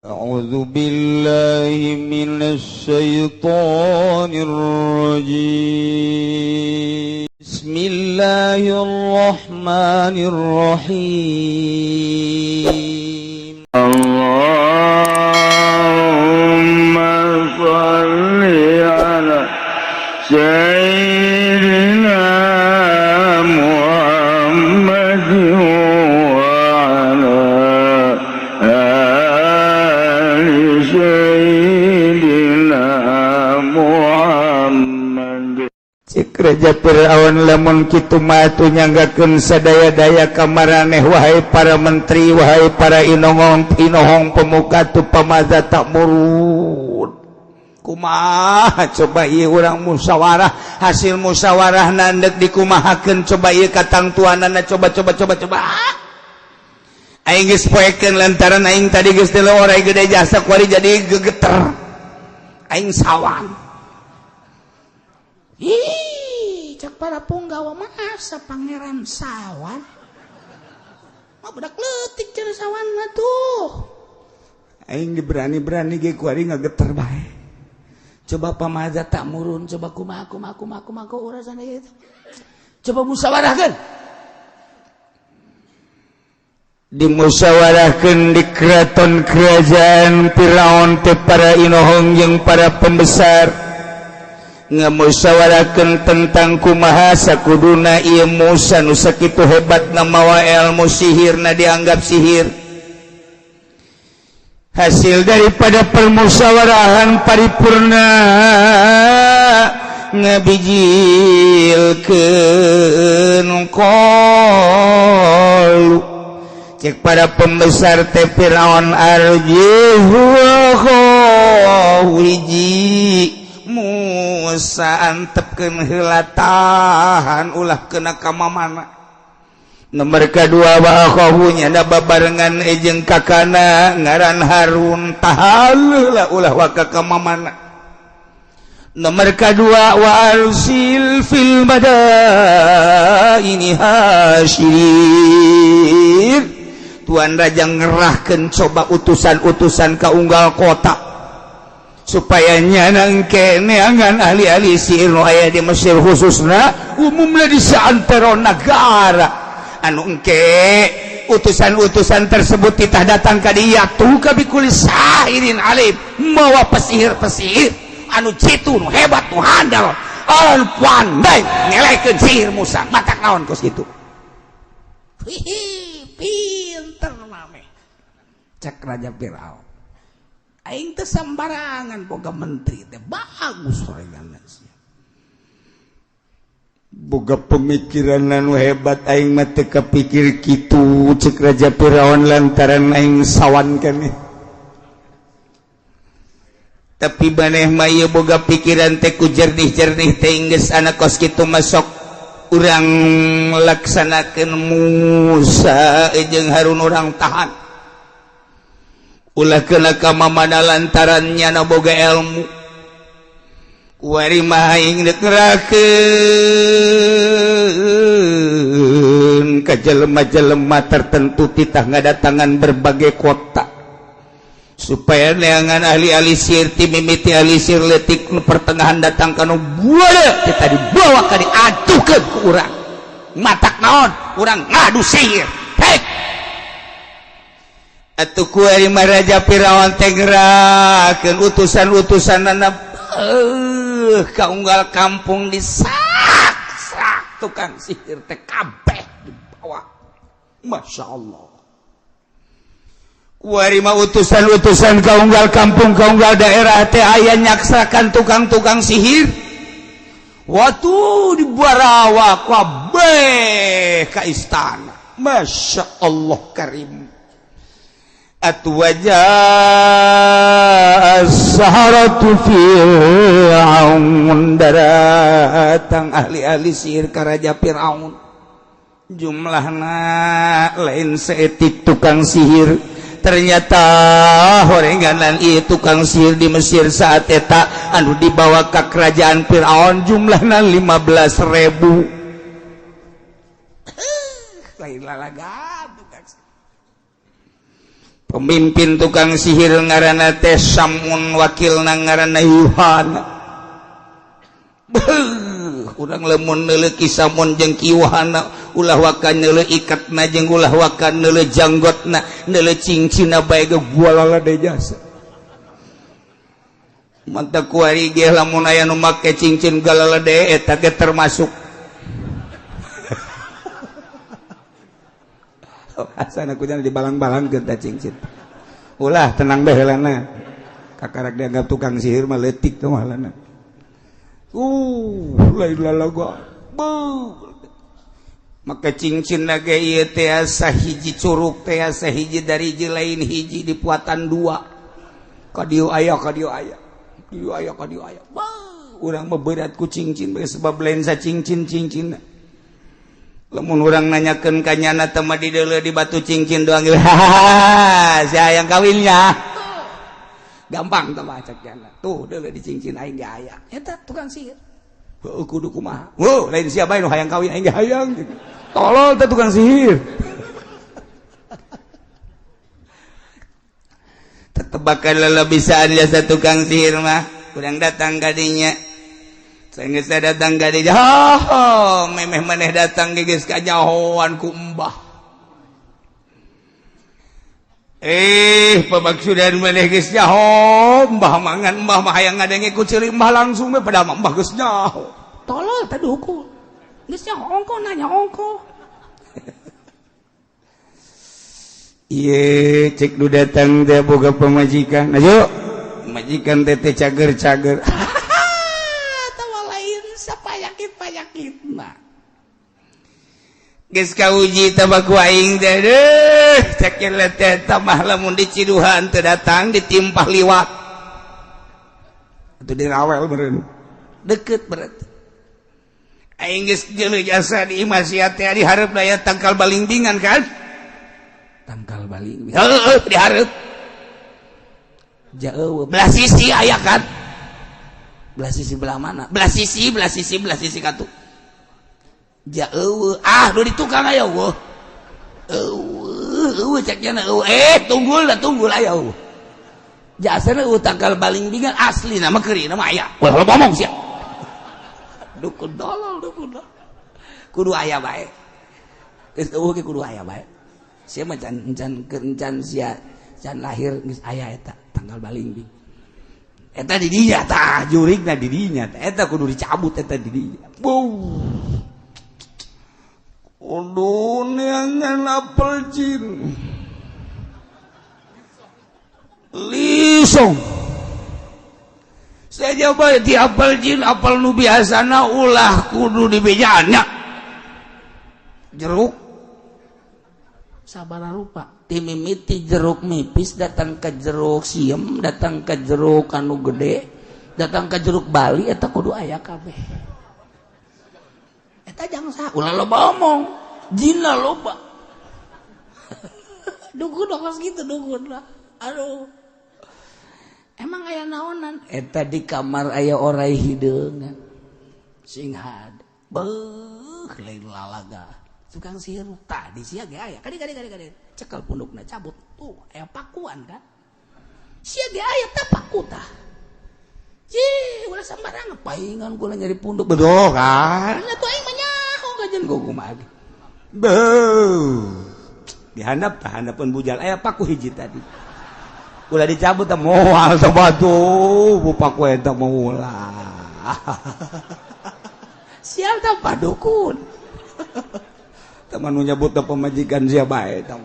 أعوذ بالله من الشيطان الرجيم. بسم الله الرحمن الرحيم. اللهم صل على سيدنا محمد وعلى آل سيدنا محمد. Cek Raja Fir'aun, lamun kitu mah atuh nyanggakeun sadaya-daya ka maraneh, wahai para menteri, wahai para inongong inohong pemuka tu. Famaza ta'murun? Kumaha coba ieu urang musyawarah, hasil musyawarah nandek dikumahakeun? Coba ieu katangtuanana, coba, coba, coba, coba. Aing geus poekeun lantaran aing tadi geus teu orai gede jasa kuari jadi gegeter aing sawan. Ih, cek para punggawa, masa pangeran sawan? Mah budak leutik cenah sawan mah tuh. Aing berani-berani ge kuari ngageter bae. Coba famaza ta'murun, coba kumaha, kumaha, kumaha, kumaha urusan ieu. Coba musyawarahkeun. Dimusyawarahkeun di keraton kerajaan Firaun teh, para inohong jeung para pembesar ngamusyawarahkeun tentang kumaha sakuduna ieu Musa nu sakitu hebat mawa ilmu sihir na dianggap sihir. Hasil daripada permusyawarahan paripurna ngabijilkeun, qalu, cek para pembesar teh Firaun, arjihu hiji Musa antepkeun heula, tahan, ulah kena ka mamana. Nomor kedua, wa akhahu, nya babarengan jeung kakana ngaran Harun, tahan heula, ulah waka ka mamana. Nomor kedua, wa arsil fil madaini hasyirin. Tuan Raja ngerahkan coba utusan-utusan ke unggal kota supaya nyanang keneangan ahli-ahli sihir nu aya di Mesir, khususna umumnya di saantero negara. Anu engke utusan-utusan tersebut titah datang ka dieu tuh ka bikuli sahirin alim, mawa pesihir-pesihir anu jitu, nu hebat, nu handal, anu pandai ngelekeun sihir Musa. Matak naon kos kitu? Hihi, pinter mame. Cek Raja Firaun. Aing teh sembarangan boga menteri teh, bagus horengan sia. Boga pemikiran anu hebat, aing mah teu kapikir kitu, cek Raja Firaun, lantaran aing sawan keneh, tapi maneh mah ieu boga pikiran teh ku jernih-jernih teh. Geus anak kos kitu masuk urang laksanakeun. Musa jeung Harun urang tahan, ulah kena ka mamana lantaran nyana boga ilmu. Kuari mah aing deuk ngerakeun ka jelema-jelema tertentu, titah ngadatangan berbagai kota supaya neangan ahli-ahli sihir, ti mimiti ahli sihir leutik, nu pertengahan datang ka nu buaya, kita dibawa ka diadukeun ku urang. Matak naon? Urang ngadu sihir. Hei, atuh kuari mah Raja Firaun teh ngerakeun utusan-utusanana ka unggal kampung, disak-sak tukang sihir teh kabeh dibawa. Masya Allah. Kuari mah utusan-utusan ka unggal kampung, ka unggal daerah teh aya nyaksakan tukang-tukang sihir. Waktu dibarawa kabeh ka istana. Masya Allah karim. Atuh wajah saharatu Fir'aun, datang ahli-ahli sihir ka Raja Fir'aun, jumlahna lain seetik tukang sihir. Ternyata horenganan ieu tukang sihir di Mesir saat eta anu dibawa ke kerajaan Fir'aun jumlahna 15.000. Lain lalaga tukang sihir. Pemimpin tukang sihir ngaranna teh Samun, wakilna ngaranna Yuhana. Beuh, urang lamun neuleuh Ki Samun jeung Ki Yuhana ulah waka neuleuh ikatna jeung ulah waka neuleuh janggotna, neuleuh cincinna bae ge gualalade jasa. Mantap kuari ge lamun aya nu make cincin galalade eta ge termasuk. Asana kudu dibalang-balangkeun ta cincin. Ulah tenang bae heulana. Kakarak dianggap tukang sihir mah leutik teh mahlana. Lain lalaga. Beuh. Maka cincin lage ieu teh asa hiji curug teh asa hiji dari hiji lain hiji dipuatan dua. Ka dieu aya, ka dieu aya. Dieu aya, ka dieu aya. Beuh, urang mah berat ku cincin sebab lain sa cincin-cincin. Lamun urang nanyakeun ka nyana teh mah dideuleu di batu cincin doang. Hahaha, si hayang kawinnya. Gampang teh mah cek nyana. Tuh deuleu di cincin aing ge aya. Eta tukang sihir. Heuh kudu kumaha? Heuh, lain sia bae nu hayang kawin aing ge hayang. Tolol teh tukang sihir. Tetebakan lelebisaan jasa tukang sihir mah. Urang datang ka dinya. Sehingga saya datang ka dinya, oh, memeh maneh datang geus kanyahoan ku embah. Pemaksudan maneh geus nyaho, embah mangan embah mah hayang ngadenge ku ceuli embah langsung we padahal embah geus nyaho. Tolol teh dukun. Geus nyaho ongko nanya ongko. Ieu cek nu datang teh boga pamajikan. Ayo, majikan teh teh cager-cager. Geus kauji tah ku aing teh deuh cek teh mah lamun diciduhan teu datang ditimpah liwat. Atuh dirawel meureun. Deket berarti. Aing geus jeuleuh jasa di imah sia teh di hareup aya tangkal balingbingan kan? Tangkal balingbing. Heueuh di hareup. Jauh belah sisi aya kan? Belah sisi belah mana? Belah sisi, belah sisi, belah sisi katuh. Jauh ah lu di tukang aya eueuh. Eueuh eueuh cek nya eueuh. Tunggul da tunggul aya eueuh. Jasana eueuh tangkal balingbingan asli nama keurina mah aya. Ulah lo ngomong sia. Dukun dolol dukun dolol. Kudu aya bae. Geus eueuh ge kudu aya bae. Sia mah can can can sia can lahir geus aya eta tangkal balingbing. Eta di dinya tah jurigna di dinya tah eta kudu dicabut eta di dinya. Beuh. Kudu neangan apel jin. Lisong. Saya jawab di apel jin apel nu biasana ulah kudu dibejaannya. Jeruk sabaraha rupa. Timimiti jeruk mipis datang ke jeruk siem, datang ke jeruk anu gede, datang ke jeruk Bali eta kudu aya kabeh. Eta jangsa ulah loba omong, jinna loba. Dukun kos gitu dukun lah. Aduh. Emang aya naonan? Eta di kamar aya orai hideungan. Sing had. Beuh, lain lalaga. Tukang sihir tadi sia ge aya. Kadi kadi kadi kadi. Cekel pundukna cabut. Tuh, aya pakuan kan. Sia ge aya tah paku tah. Cih, ulah sembarangan paingan gua nyari punduk bedoh kan. Nya tuh aing mah nyaho kajian gua kumaha ge. Beuh. Dihandap tah handapeun bujal aya paku hiji tadi. Ulah dicabut tah moal tah batu, bu paku eta mah ulah. Sial tah padukun. Teman nu nyebut tah pamajikan sia bae tah.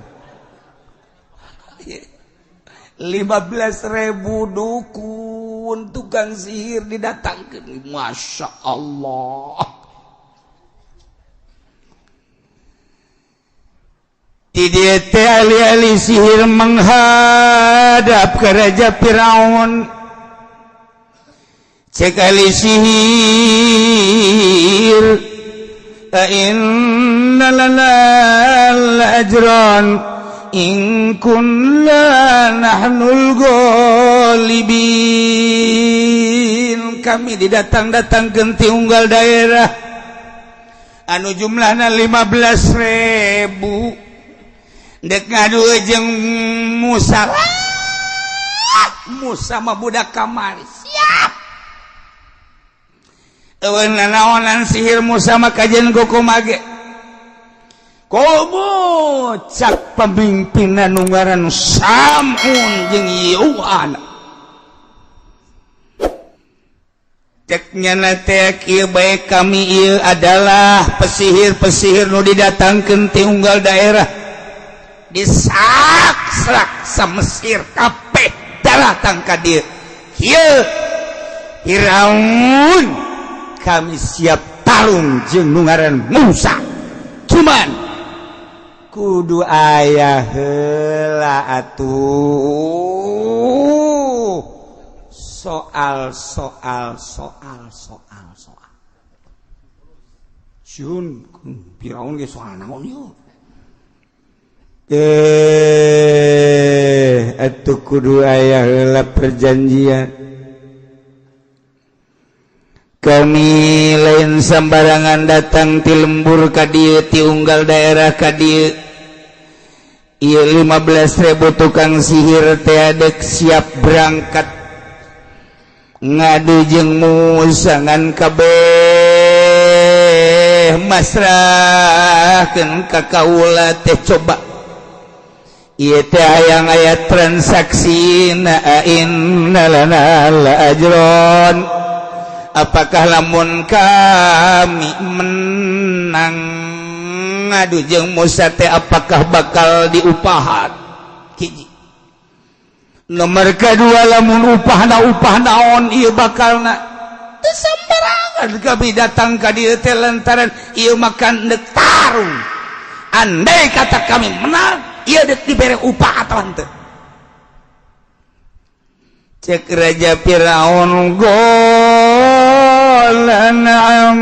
15.000 dukun tukang sihir didatangkeun. Masya Allah. Di dieu teh ahli-ahli sihir menghadap ke Raja Firaun. Cek ahli sihir, inna lana ajran in kunna nahnul ghalibin. Kami didatang-datang genti unggal daerah anu jumlahna 15.000. Dek ngadu jeung Musa lah. Musa mah budak kamari siap. Eueun nanaonan sihir Musa mah kajen kumaha ge. Komo cak pemimpinan nu ngaran Samun jeung Yohana. Ceknya teh kieu bae, kami ieu adalah pesihir-pesihir nu didatangkeun ti unggal daerah disak-sak sa Mesir kabeh datang ka dieu. Kieu Firaun, kami siap tarung jeung nu ngaran Musa, cuman kudu aya heula atuh soal soal soal soal soal. Sieun Firaun ge, soal naon ieu? Atuh kudu aya heula perjanjian. Kami lain sembarangan datang ti lembur ka dieu, ti unggal daerah ka dieu. Ieu 15.000 tukang sihir teh dek siap berangkat ngadu jeung Musa, ngan kabeh masrahkeun ka kaula teh. Coba ieu teh hayang aya transaksi na, inna lana la ajron. Apakah lamun kami menang ngadu jeung Musa teh, apakah bakal diupahan? Hiji. Nomor kedua, lamun upahna, upah naon ieu bakalna? Teu sembarangan kami datang ka dieu teh, lantaran ieu makan dek tarung. Andai kata kami menang, ieu dek dibere upah atau henteu? Cek Raja Firaun, qala na'am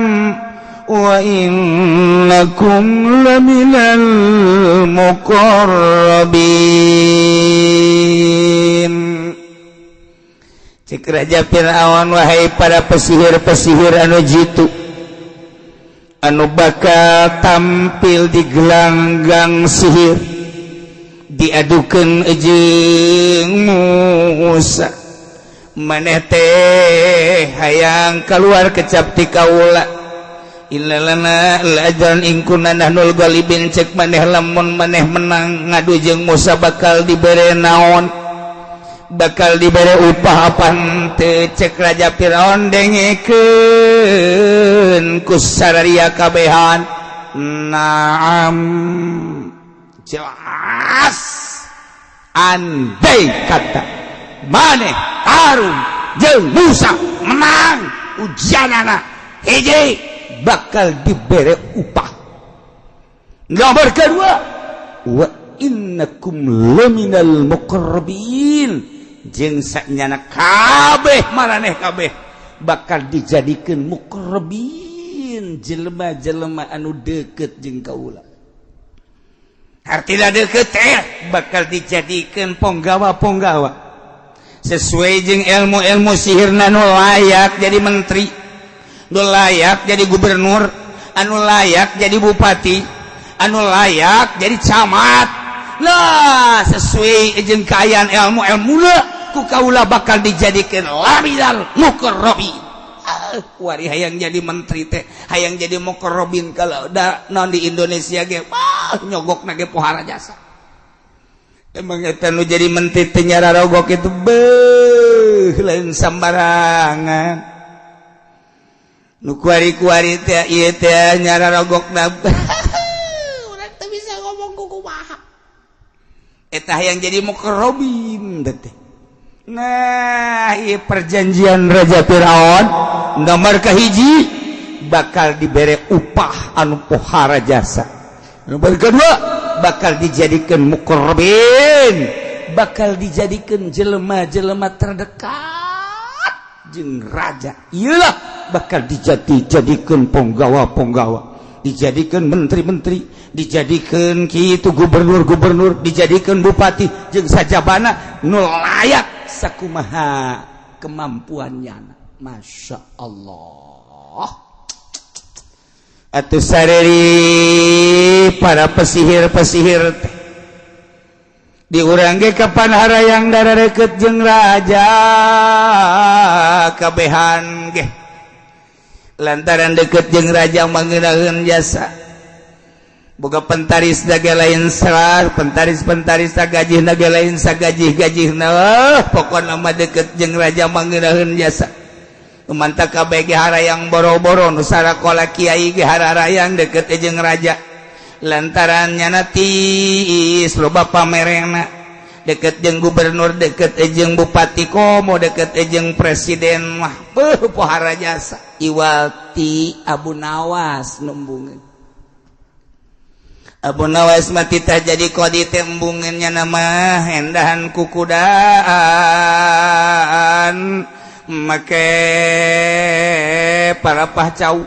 wa innakum laminal muqarrabin. Cek Raja Fir'aun, wahai para pesihir-pesihir anu jitu anu bakal tampil di gelanggang sihir diadukan jeung Musa, maneh teh hayang keluar kecap ti kaula? Inna lana la ajran in kunna nahnul ghalibin. Cek maneh, lamun maneh menang ngadu jeung Musa, bakal dibere naon, bakal dibere upah apa henteu? Cek Raja Firaun, dengekeun ku sararia kabehan, naam, jelas, andai kata maneh tarung jeung Musa menang, ujianana hiji, bakal dibere upah. Nomor kedua, wa innakum laminal muqarrabin, jeung saknyana kabeh maraneh kabeh bakal dijadikeun muqarrabin, jelema-jelema anu deket jeung kaula. Artinya deket teh bakal dijadikeun ponggawa-ponggawa sesuai jeung ilmu-ilmu sihirna, nu layak jadi menteri, nu layak jadi gubernur, anu layak jadi bupati, anu layak jadi camat lah, sesuai jeung kaayaan ilmu ilmu ku kaula bakal dijadikan laminal muqarrabin. Ah, wari hayang jadi menteri teh, hayang jadi muqarrabin. Kalau da non di Indonesia ge, wah, nyogok ge pohara jasa. Emang eta nu jadi menteri teh nyararogok itu, beuh, lain sambarangan. Nu kuari-kuari teh ieu teh nyararogokna, urang teu bisa ngomong kumaha. Eta yang jadi muqarrabin teh. Nah, ieu perjanjian Raja Firaun. Nomor kahiji, bakal dibere upah anu pohara jasa. Nomor kedua, bakal dijadikan muqarrabin, bakal dijadikan jelema-jelema terdekat jeung raja. Iyalah, bakal dijadikan ponggawa-ponggawa, dijadikan menteri-menteri, dijadikan kitu gubernur-gubernur, dijadikan bupati jeung sajabana nu layak sakumaha kemampuannya. Masya Allah atuh, sareri para pesihir-pesihir teh. Di urang ge kapan harayang deket jeung raja kabehan ge lantaran deket jeung raja mangeunaheun jasa. Boga pentaris dage lain salah, pentaris-pentaris sagajih nage lain sagajih-gajihna. Pokona mah deket jeung raja mangeunaheun jasa. Mantap kabeh ge harayang boro-boro nu sarakola kiai ge hararayang deket jeung raja. Lantaran nyana tiis loba pamerena, deket jeung gubernur, deket jeung bupati, komo deket jeung presiden mah beuh pohara jasa. Iwal ti Abu Nawas nembungeun. Abu Nawas mah titah jadi qadi teh embungeun nya mah endahan kukudaan make palapah cau.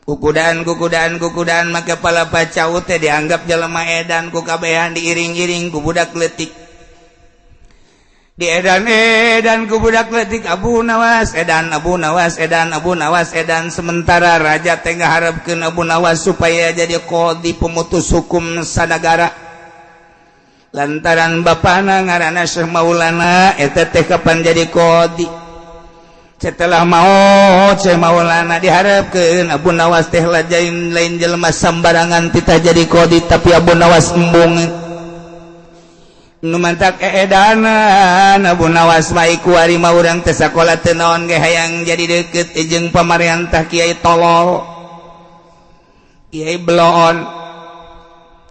Kukudaan kukudaan kukudaan make palapah cau teh dianggap jelema edan ku kabehan, diiring-iring ku budak leutik. Di edan edan ku budak leutik, Abu Nawas edan, Abu Nawas edan, Abu Nawas edan. Sementara raja teh ngaharepkeun Abu Nawas supaya jadi qadi pemutus hukum sanagara. Lantaran bapana ngaranna Syekh Maulana eta teh kapan jadi qadi. Setelah maut Syekh Maulana diharapkeun Abu Nawas teh lain lain jelema sambarangan titah jadi qadi, tapi Abu Nawas embung. Nu mantak eedanan Abu Nawas mah kuari mah urang teh sakola teu naon ge hayang jadi deket jeung pamarentah. Kiai tolol, kiai bloon,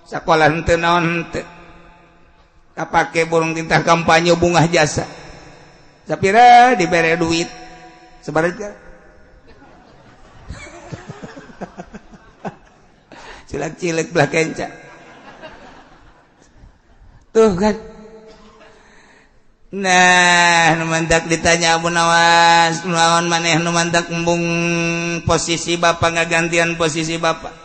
sakola henteu naon henteu kapake burung tintah kampanye bungah jasa sapira dibere duit sebenarnya cilak-cilek belah kenca tuh kan. Nah, nu mantak ditanya Abu Nawas, naon maneh nu mantak embung posisi bapak ngagantian posisi bapak?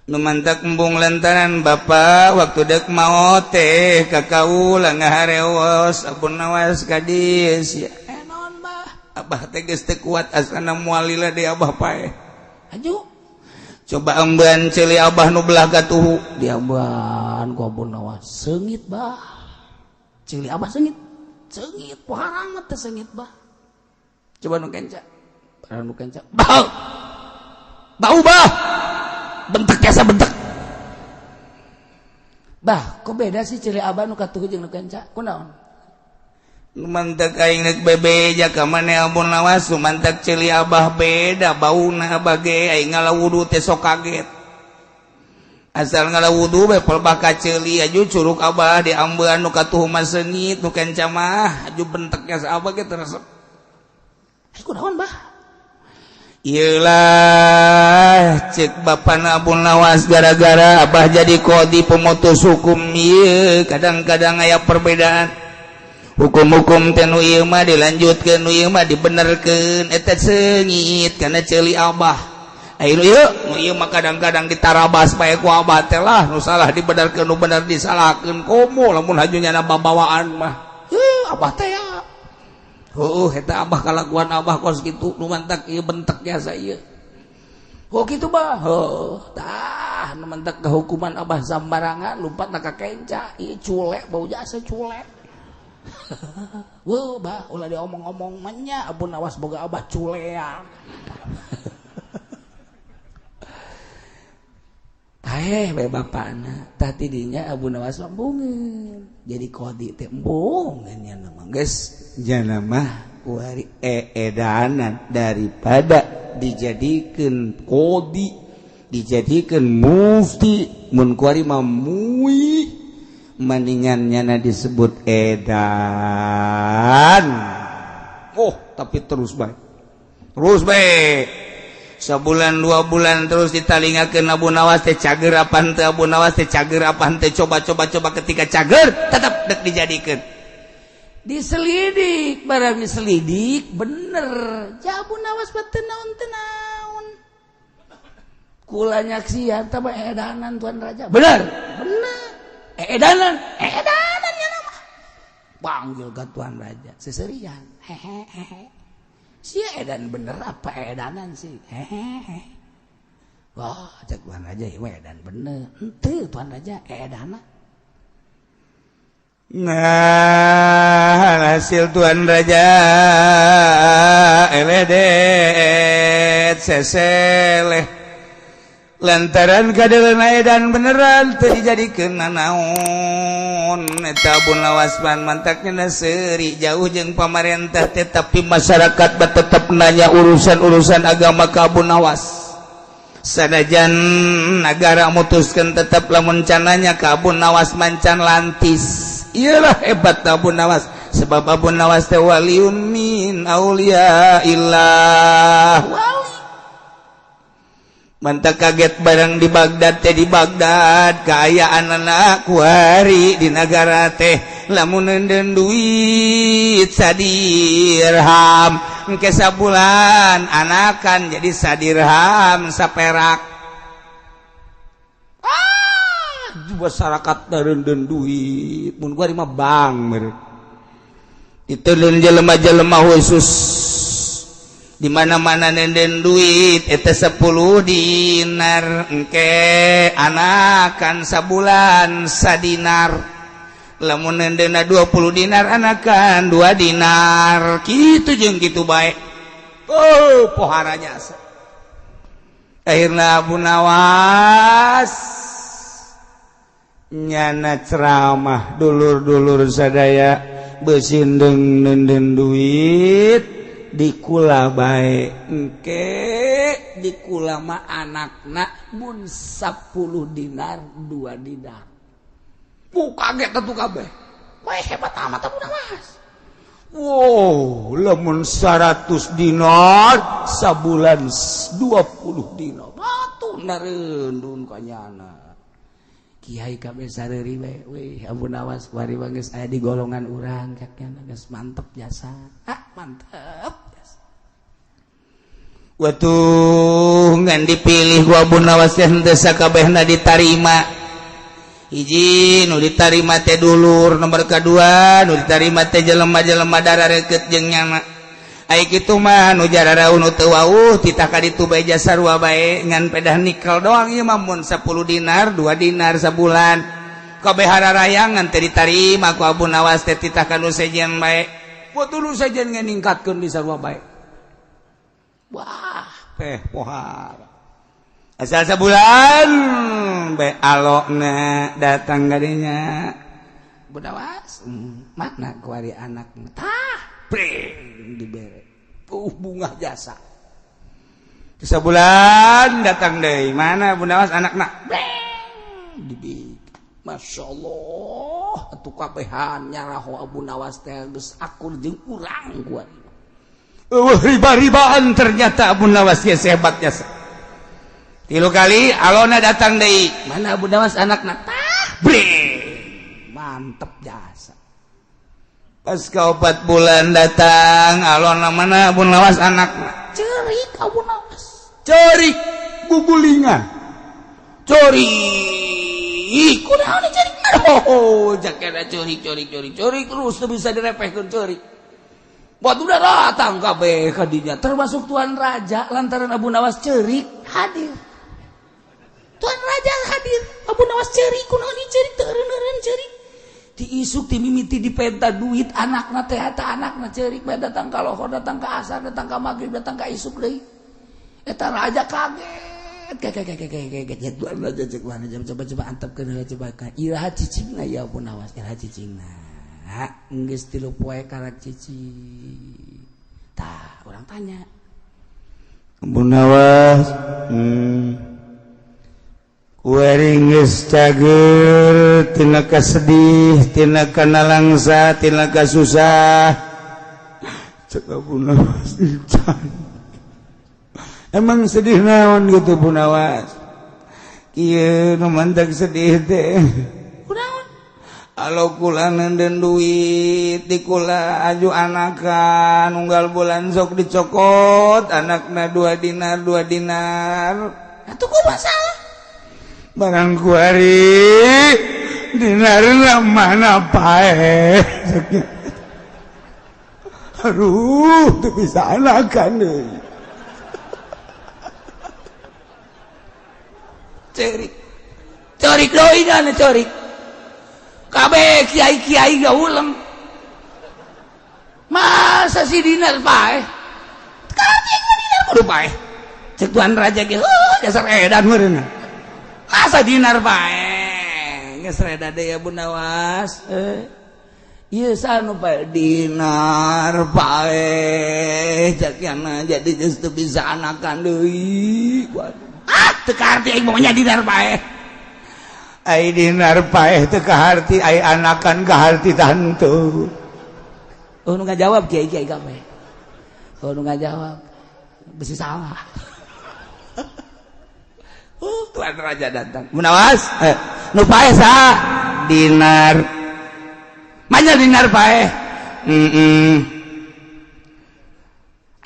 Nu mantak embung lantaran bapak waktu dek maot teh ka kaula ngaharewos, Abu Nawas ka dieu sia. Naon bah? Abah teh geus teu kuat asana moal lila deui abah paeh. Aju coba emban ceuli abah nu belah gatuhu. Diamban ku Abu Nawas seungit bah. Ceuli abah seungit. Seungit poharanget teh seungit bah. Coba nu kenca. Barang nu kenca. Bau. Bau bah. Bentek jasa bentek. Bah, kok beda sih ceuli abah nu katuhu jeung nu kenca? Kunaon? Mantak aing rek bebeja ka maneh Abu Nawas, mantak ceuli abah beda bauna abah ge aing ngala wudu teh sok kaget. Asal ngala wudu bae pelbah ka ceuli aju curug abah diambean nu katuhu mah seungit, nu kenca mah aju benteknya sa abah ge teu resep. Kunaon bah? Iyalah cek bapana Abu Nawas, gara-gara abah jadi qadi pemutus hukum ieu kadang-kadang aya perbedaan hukum-hukum teh, nu ieu mah dilanjutkeun, nu ieu mah dibenerkeun, eta seungit kana ceuli abah. Ayo ieu nu ieu mah kadang-kadang ditarabas bae ku abah teh lah, nu salah dibenerkeun, nu bener disalahkeun, komo lamun haju nyana babawaan mah. Heuh, abah teh ya. Heuh, eta abah kalakuan abah kos kitu, nu mantak ieu bentek jasa ieu. Oh kitu bah. Heuh, tah nu mantak kehukuman abah sambarangan lumpat ka kenca, ieu culek bau jasa culek. Wah, bah, ulah diomong-omong manya Abu Nawas boga abah culean. Paeh bae bapana, tah tidinya Abu Nawas mah embungeun. Jadi qadi teh embungeun nya mah geus jana mah kuari eedanan daripada dijadikeun qadi, dijadikeun mufti, mun kuari mah mui mendingan nyana disebut edan. Oh, tapi terus baik, terus baik sebulan 2 bulan terus ditalingakeun Abu Nawas teh cager apa henteu, Abu Nawas teh cager apa henteu, coba coba coba, ketika cager tetap dek dijadikeun. Diselidik, barang diselidik bener ja Abu Nawas mah teu naon teu naon. Kula nyaksian tah mah edanan Tuan Raja. Bener, bener. Edanan, edanan ya nama. Panggil ke Tuan Raja, seserian. Hehehe. Sia edan bener apa edanan sih? Hehehe. Wah, cek Tuan Raja ieu mah edan bener. Henteu Tuan Raja edanan. Nah, hasil Tuan Raja eledet seseleh lantaran kadeuleuh edan beneran teu dijadikeun nanaon eta Abu Nawas pan mantakna seuri jauh jeung pamarentah, tetapi masyarakat tetep nanya urusan-urusan agama ka Abu Nawas. Sanajan nagara mutuskan, tetap lamun cananya ka Abu Nawas mancan lantis. Iyalah, hebat Abu Nawas, sebab Abu Nawas teh waliyun min auliya illah, wali. Mantap kaget barang di Baghdad teh, di Baghdad kaayaan anak kuari di negara teh lamun nenden duit sadirham, engke sabulan anakan jadi sadirham saperak. Ah, masyarakat darenden duit mun kuari mah bank meureun itu jelema-jelema khusus. Di mana-mana nenden duit eta 10 dinar, engke anakan sabulan sadinar. Lamun nendena 20 dinar, anakan 2 dinar, gitu jeung gitu baik. Oh, pohara jasa. Akhirnya Abu Nawas nyana ceramah, "Dulur-dulur sadaya, besindeng nenden duit dikula bae, engke dikula mah anakna mun 10 dinar 2 dinar." Bu, kaget tentu kabeh. Wah, hebat amat Abu Nawas. Wow, lamun 100 dinar sabulan 20 dinar, batu nareundun kanyana. Kiai kabeh sareuri we. Wih, Abu Nawas kuari geus aya di golongan urang, caknya geus mantep jasa. Ah, mantep jasa. Waktu ngan dipilih ku Abu Nawas teh henteu sakabehna ditarima. Hiji nu ditarima teh dulur, nomor kedua nu ditarima teh jelema-jelema darareukeut jeung nyana. Ai kitu mah nu jararaun nu teu wauh titah ka ditu bae, sarua bae, ngan pedah nikel doang ieu mah mun 10 dinar 2 dinar sabulan. Kabeh hararayangan teh ditarima ku Abu Nawas teh, titah ka nu sejen bae. Buat nu sejen ngan ningkatkeun di sarua bae. Wah, teh pohara. Asal sabulan bae alokna datang kadinya. Budawas, mana kuari anak tah, pring dibere. Bunga jasa. Sebulan datang deh, mana Abu Nawas anakna? Breng dibik. Masya Allah, atuh kabehan nyaraho Abu Nawas teh geus akur jeung urang kuari. Riba-ribaan ternyata Abu Nawas ge hebat jasa. Tilu kali alona datang deui, mana Abu Nawas anakna? Tah, breng mantep jasa. Pas ke 4 bulan datang alona, mana Abu Nawas anakna? Cerik Abu Nawas, cerik gugulingan, cerik. Kunaon cerik? Oh, jakena cerik cerik cerik cerik terus, teu bisa direpehkeun cerik. Buat udah datang kabeh kadinya, termasuk Tuan Raja, lantaran Abu Nawas cerik hadir. Tuan Raja hadir, Abu Nawas cerik, kunaon cerik, teu eureun cerik. Diisuk timimiti dipenta duit anakna teh, eta anakna ceurik bae, datang ka lohor, datang ka asar, datang ka magrib, datang ka isuk deui. Eta raja kaget, kaget kaget kaget kaget. Tuan raja cek mana, coba coba antepkeun heula, coba ka iraha cicingna ya Abu Nawas, iraha cicingna? Geus 3 poe karak cicing. Tah, urang tanya Abu Nawas, Kuari geus cager tina kasedih, tina kanalangsa, tina kasusah. Cek Abu Nawas, emang sedih naon gitu Abu Nawas? Kieu nu mantak sedih teh. Kunaon? Alo kula nenden duit di kula aju anakan, unggal bulan sok dicokot anakna 2 dinar 2 dinar. Atuh kumaha salah? Barang kuari dinarna mana pae. Aduh, teu bisa anakan deui. Cerik. Cerik deui, cerik. Kabeh. Kabeh kiai-kiai gauleng. Masa si dinar paeh? Kaharti dinar kudu paeh. Cek tuan raja ge, heuh, dasar edan meureun. Masa dinar paeh? Geus reda deui Abu Nawas. Ieu saha nu paeh? Dinar paeh. Cek yana jadi geus teu bisa anakan deui. Ah, teu kaharti aing mah dinar paeh. Ai dinar paeh teu kaharti, ai anakan kaharti tah henteu? Oh, nu ngajawab kiai-kiai kabeh. Oh, nu ngajawab besi salah. Oh, tuan raja datang. Munawas, nu paeh saha? Dinar. Manya dinar paeh?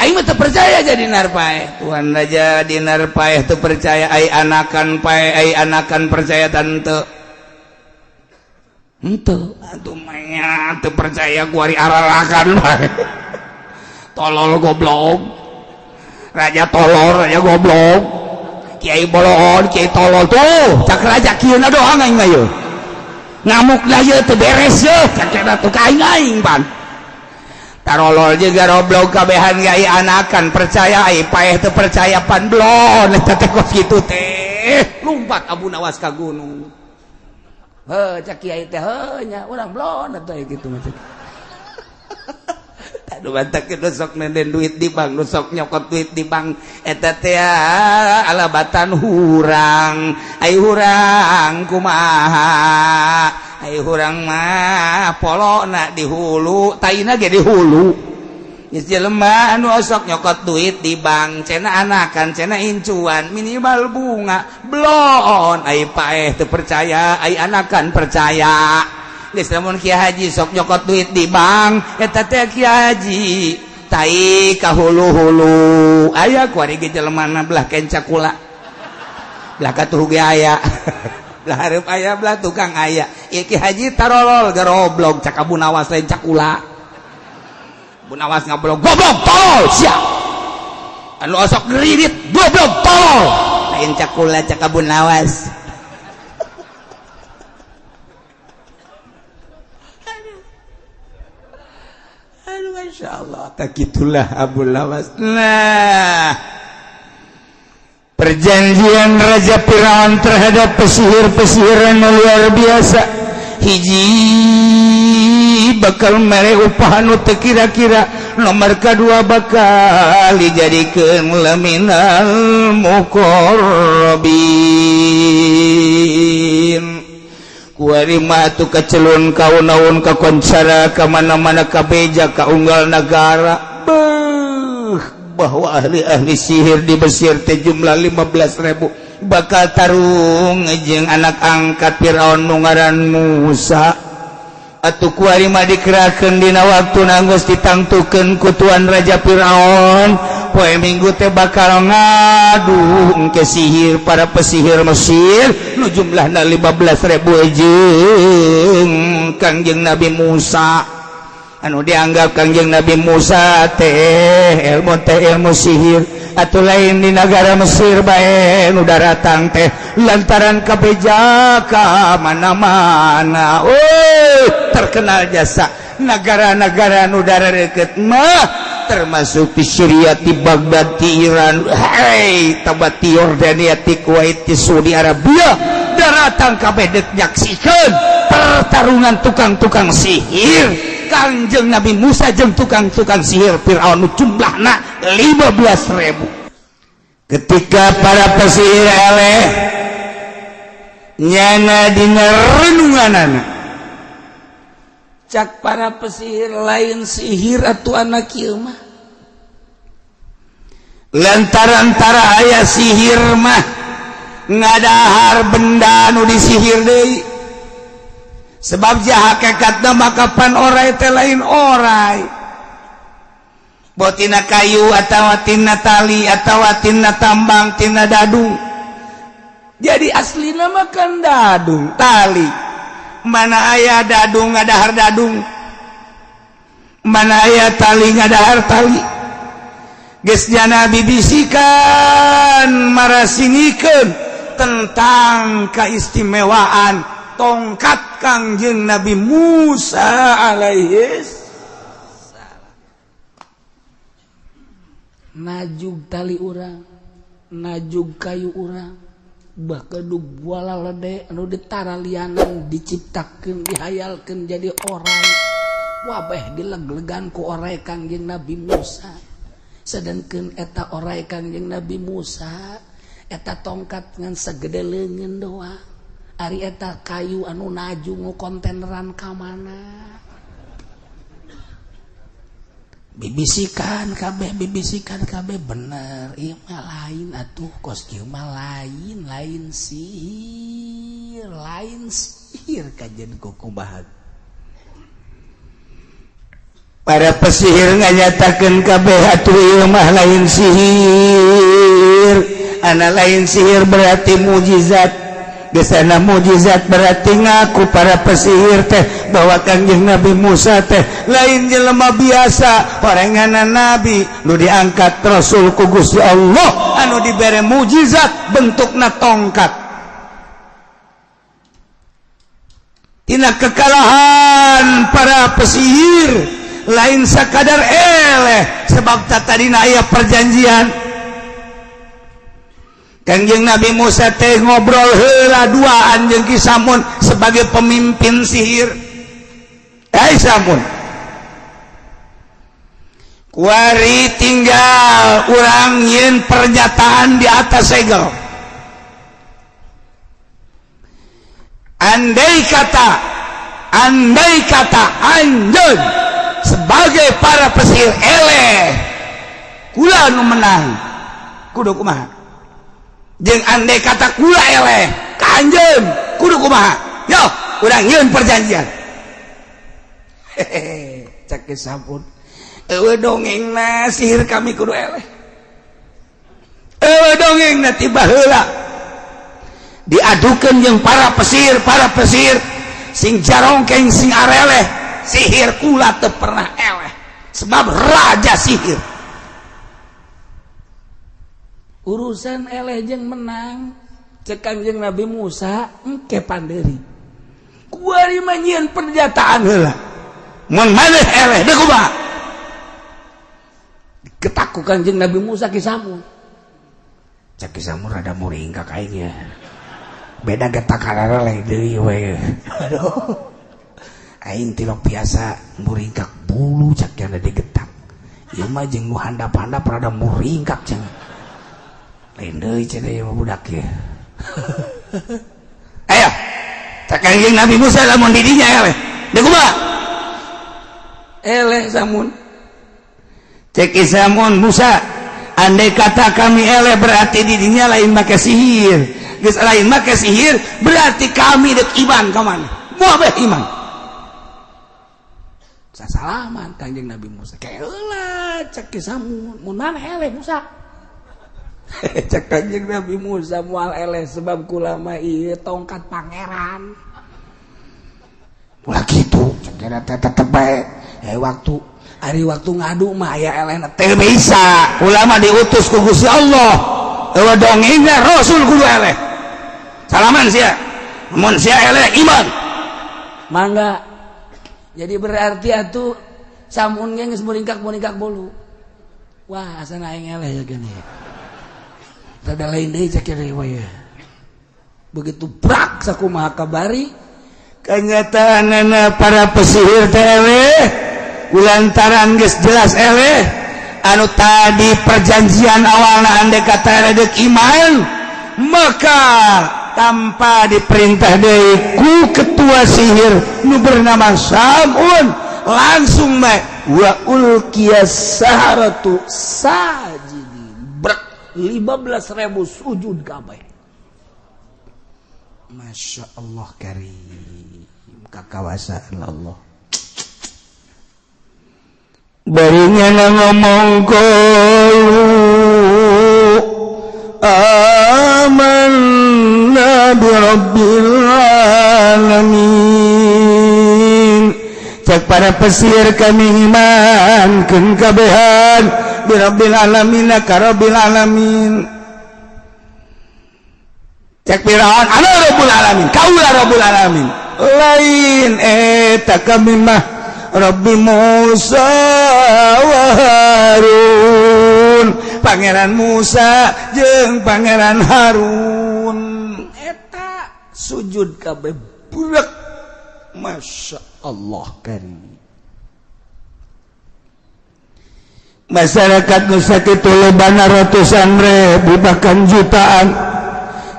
Aing mah teu percaya jadi dinar paeh. Tuan raja, dinar paeh teu percaya, ai anakan paeh, ai anakan percaya tah henteu? Henteu. Atuh manya teu percaya kuari ararakan bae. Tolol goblok. Raja tolol, raja goblok. Kiai bolon, kiai tolol tuh. Cak raja kieu na doang aing mah yeuh. Ngamuk lah yeuh teu beres yeuh. Cak cenah tuh ka aing aing pan. Tarolol juga goblok kabehan kiai anakan percaya, ai paeh teu percaya pan blon eta teh kos kitu teh. Lumpat Abu Nawas ka gunung. Heuh, cak kiai teh heuh nya urang blon atuh kitu mah. Aduh, batak nu sok nenden duit di bank, nu sok nyokot duit di bank eta teh alabatan hurang. Ai hurang kumaha? Ai hurang mah polona di hulu, taina ge di hulu. Geus jelema anu osok nyokot duit di bank cenah anakan, cenah incuan minimal bunga blon. Ai paeh teu percaya, ai anakan percaya. Geus lamun Kiai Haji sok nyokot duit di bank eta teh Kiai Haji tai ka hulu-hulu aya kuari ge jelema belah kenca kula, belah katuhu ge aya, belah hareup aya, belah tukang aya. Ieu Ki Haji tarolol garoblog, cak Abu Nawas lain cakula. Abu Nawas ngablog, goblok tolol sia anu osok ngeridit, goblok tolol lain cakula, cak Abu Nawas. Aduh, Masya Allah, tak gitulah Abu Nawas. Nah, perjanjian Raja Firaun terhadap pesihir-pesihiran luar biasa. Hiji, bakal mere upah nu teu kira-kira. Nomor kedua, bakal dijadikeun laminal muqarrabin. Kuari mah atuh kacelun kaun-aun, kakoncara ka mana-mana, kabeja ka unggal negara. Beuh, bahwa ahli-ahli sihir di Mesir teh jumlah 15.000 bakal tarung jeung anak angkat Firaun nu ngaran Musa. Atuh kuari mah dikerahkeun dina waktu geus ditangtukeun ku tuan Raja Firaun, poe Minggu teh bakal ngadu ke sihir para pesihir Mesir nu jumlahna 15.000 jeung Kangjeng Nabi Musa, anu dianggap Kangjeng Nabi Musa teh ilmu teh ilmu sihir. Atau lain di negara Mesir bae nu daratang teh, lantaran kabeja ka mana-mana. Oh, terkenal jasa negara-negara nu deket mah, termasuk di Syria, di Baghdad, di Iran, hei, tabat di Yordania, di Kuwait, di Saudi Arabia, daratang kabeh dek nyaksikeun pertarungan tukang-tukang sihir Kangjeng Nabi Musa jeung tukang-tukang sihir Fir'aun nu jumlahna 15.000. Ketika para pesihir eleh nyana dina renunganana, Cak para pesihir, lain sihir atau anak ieu mah. Lantaran tara aya sihir mah ngadahar benda nu disihir deui, sebab jah hakikatna maka pan orai teh lain orai, botina kayu atau tina tali atau tina tambang, tina dadung. Jadi aslina mah kan dadung tali. Mana aya dadung ngadahar dadung, mana aya tali ngadahar tali. Geus nyana bibisikan marasingikeun tentang keistimewaan. Tongkat Kangjeng Nabi Musa alaihis salam. Najug tali urang, najug kayu urang, bahkan du bola lede anu ditaralianan diciptakeun, dihayalkeun jadi oray, wabeh dileg-legan ku oray Kangjeng Nabi Musa. Sedangkan eta oray Kangjeng Nabi Musa, eta tongkat ngan segede leungeun doang. Ari eta kayu anu naju ngukontaineran ka mana? Bibisikan kabeh, bibisikan kabeh, bener ieu mah lain atuh, kos kieu mah lain, lain sihir, lain sihir kajen kukumaha. Para pesihir nganyatakeun kabeh atuh ieu mah lain sihir, ana lain sihir berarti mujizat. Gesana mujizat berarti ngaku para pesihir teh bahwa Kangjeng Nabi Musa teh lain jelema biasa, orenganan nabi nu diangkat rasul ku Gusti Allah anu dibere mujizat bentukna tongkat. Tina kekalahan para pesihir lain sakadar eleh, sebab tadina aya perjanjian. Kangjeng Nabi Musa teh ngobrol heula duaan jeung Ki Samun sebagai pemimpin sihir. Hai Samun, kuari tinggal urang nyieun pernyataan di atas segel. Andai kata anjeun sebagai para pesihir eleh, kula nu menang, kudu kumaha? Jeung andai kata kula eleh ka anjeun, kudu kumaha? Yo, urang nyieun perjanjian. Hehehe, cek Ki Samun, eueuh dongengna sihir kami kudu eleh. Eueuh dongengna tiba heula diadukeun jeung para pesihir sing jarongkeng sing areleh, sihir kula teu pernah eleh sebab raja sihir. Urusan eleh jeung menang cek Kangjeng Nabi Musa engke panderi. Kuari mah nyieun pernyataan heula, mun maneh eleh deui kumaha? Diketak ku Kangjeng Nabi Musa Ki Samun. Cek Ki Samun rada muringkak aing ya. Beda getak areleh deui we. Aduh. Aing tilok biasa muringkak bulu cek yang digetak. Ieu mah jeung nu handap-handap rada muringkak cenah. Lain deui cenah ieu mah budak ieu. Ayo, cek Kangjeng Nabi Musa lamun di dinya eleh. Deui kumaha? Eleh Samun. Cek Ki Samun, Musa, andai kata kami eleh berarti di dinya lain make sihir. Geus lain make sihir berarti kami dek iman ka mana? Moal bae iman. Sasalaman Kangjeng Nabi Musa. Keula cek Ki Samun, mun mana eleh Musa? Cek Kangjeng Nabi Musa moal eleh sebab kula mah ieu tongkat pangeran. Ulah kitu, cek teh tetep bae. Waktu ari waktu ngadu mah aya elehna teu bisa. Ulama diutus ku Gusti Allah. Eueuh dongengna rasul kudu eleh. Salaman sia. Mun sia eleh iman. Mangga. Jadi berarti atuh Samun ge geus muringkak-muringkak bolu. Wah, asana aing eleh ya gini. Rada lain deui cek we. Begitu brak sakumaha kabari kenyataanana para pesihir teh eleh, kulantaran geus jelas eleh anu tadi perjanjian awalna andai kata dek iman, maka tanpa diperintah deui ku ketua sihir nu bernama Samun langsung bae wa ulqiyas saharatu sajidin. Brak 15.000 sujud kabeh. Masya Allah karim, kakawasaan Allah. Barinya ngomong qalu amanna bi rabbil alamin. Cek para pesihir kami iman keun kabehan bi rabbil alamin ka rabbil alamin. Cek Firaun, "Ana rabbul alamin." Kaula rabbul alamin lain eta, kami mah Rabbi Musa wa Harun, Pangeran Musa jeung Pangeran Harun. Eta sujud kabeh budak. Masya Allah karim. Masyarakat nu sakitu lobana, ratusan ribu bahkan jutaan,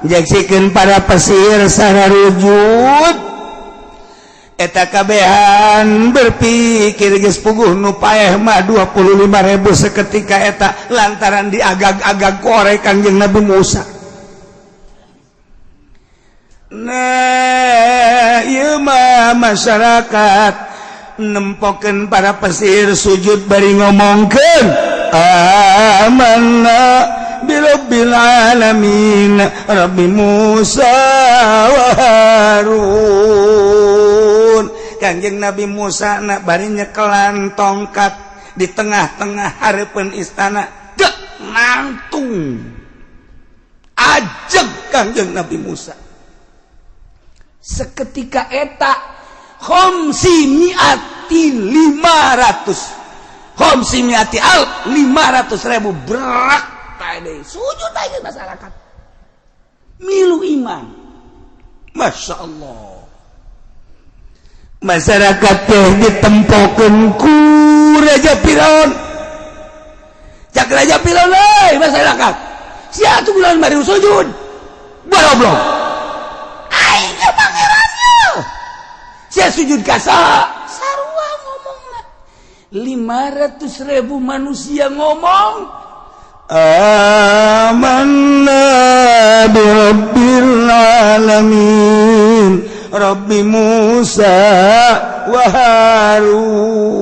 nyaksikeun para pesihir sararujud eta kabehan berpikir geus puguh nu paeh mah 25.000 seketika eta lantaran diagag-agag korek Kangjeng Nabi Musa. Nah, ieu mah masyarakat nempokeun para pesihir sujud bari ngomongkeun, "Amanna birabbil alamin, Rabbi Musa wa Harun." Kanjeng Nabi Musa nak bari nyekelan tongkat di tengah-tengah hareupeun istana, dek nangtung ajeg Kanjeng Nabi Musa. Seketika eta khamsi miati 500, khamsi miati al 500.000 berak tadi sujud aja. Masyarakat milu iman. Masya Allah, masyarakat teh ditempokeun ku Raja Firaun. Cak Raja Firaun, "Hei masyarakat, sia tuh bulan bari sujud goblok, aing ge pangerannya, sia sujud ka saha?" Sarua ngomongna 500.000 manusia ngomong. Amanna birabbil alamin, Rabbi Musa wa Harun.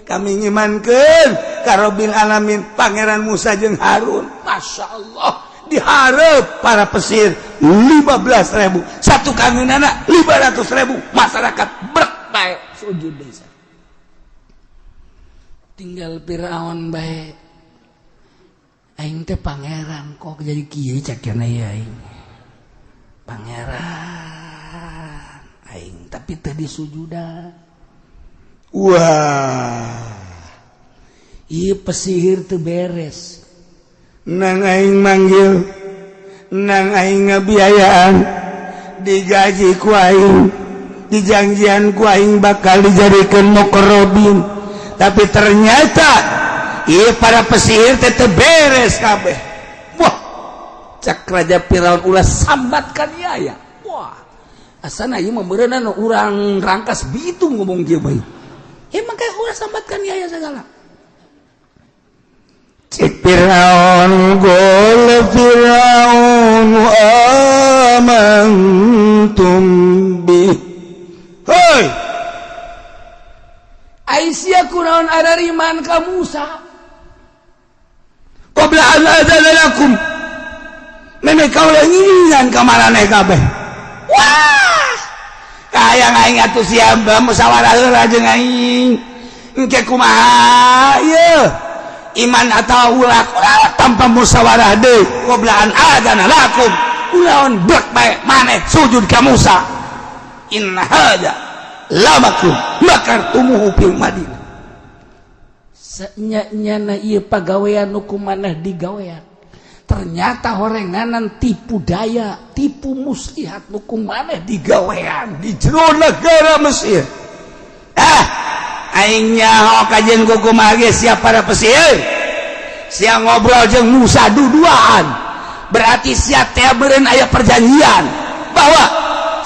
Kami ngimankeun ka Rabbil alamin, Pangeran Musa jeung Harun. Masya Allah, diharap para pesihir 15.000, satu kangeunana 500.000, masyarakat brek bae sujud desa. Tinggal Firaun bae, "Aing teh pangeran kok jadi kieu?" Cek ya, "Aing pangeran aing, tapi teu disujudan." Wah. Ieu pesihir teu beres. Nang aing manggil, nang aing ngabiayaan, digaji ku aing, dijanjian ku aing bakal dijadikan muqarrabin, tapi ternyata iya para pesihir teh teu beres kabeh. Wah, cak Raja Firaun, "Ulah sambatkan ya ya." Wah, asana ieu mah meureunna urang Rangkas Bitung ngomong kieu bae. Emang kayak ulah sambatkan ya ya segala. Cek Firaun, qala Firaun, "Amantum bih." Hoi. Aisyah, kunaon arariman ka Musa? Qabla an adzana lakum, memeh kaula ngiringan ka maraneh kabeh. Wah, kaya aing atuh siap musyawarah heula jeung aing, engke kumaha ieu iman atau ulah. Ulah tanpa musyawarah deui, qabla an adzana lakum, ulaon brek bae maneh sujud ka Musa. Inna hadza lamakrun makartumuhu fil Madinah. Senya-nyana ieu pagawean nu kumaneh digawean, ternyata horenganan tipu daya, tipu muslihat nu kumaneh digawean di jero negara Mesir. Ah, aing nyaho kajeun kumaha ge siap para pesihir. Sia ngobrol jeung Musa duduaan, berarti sia teh beureun aya perjanjian bahwa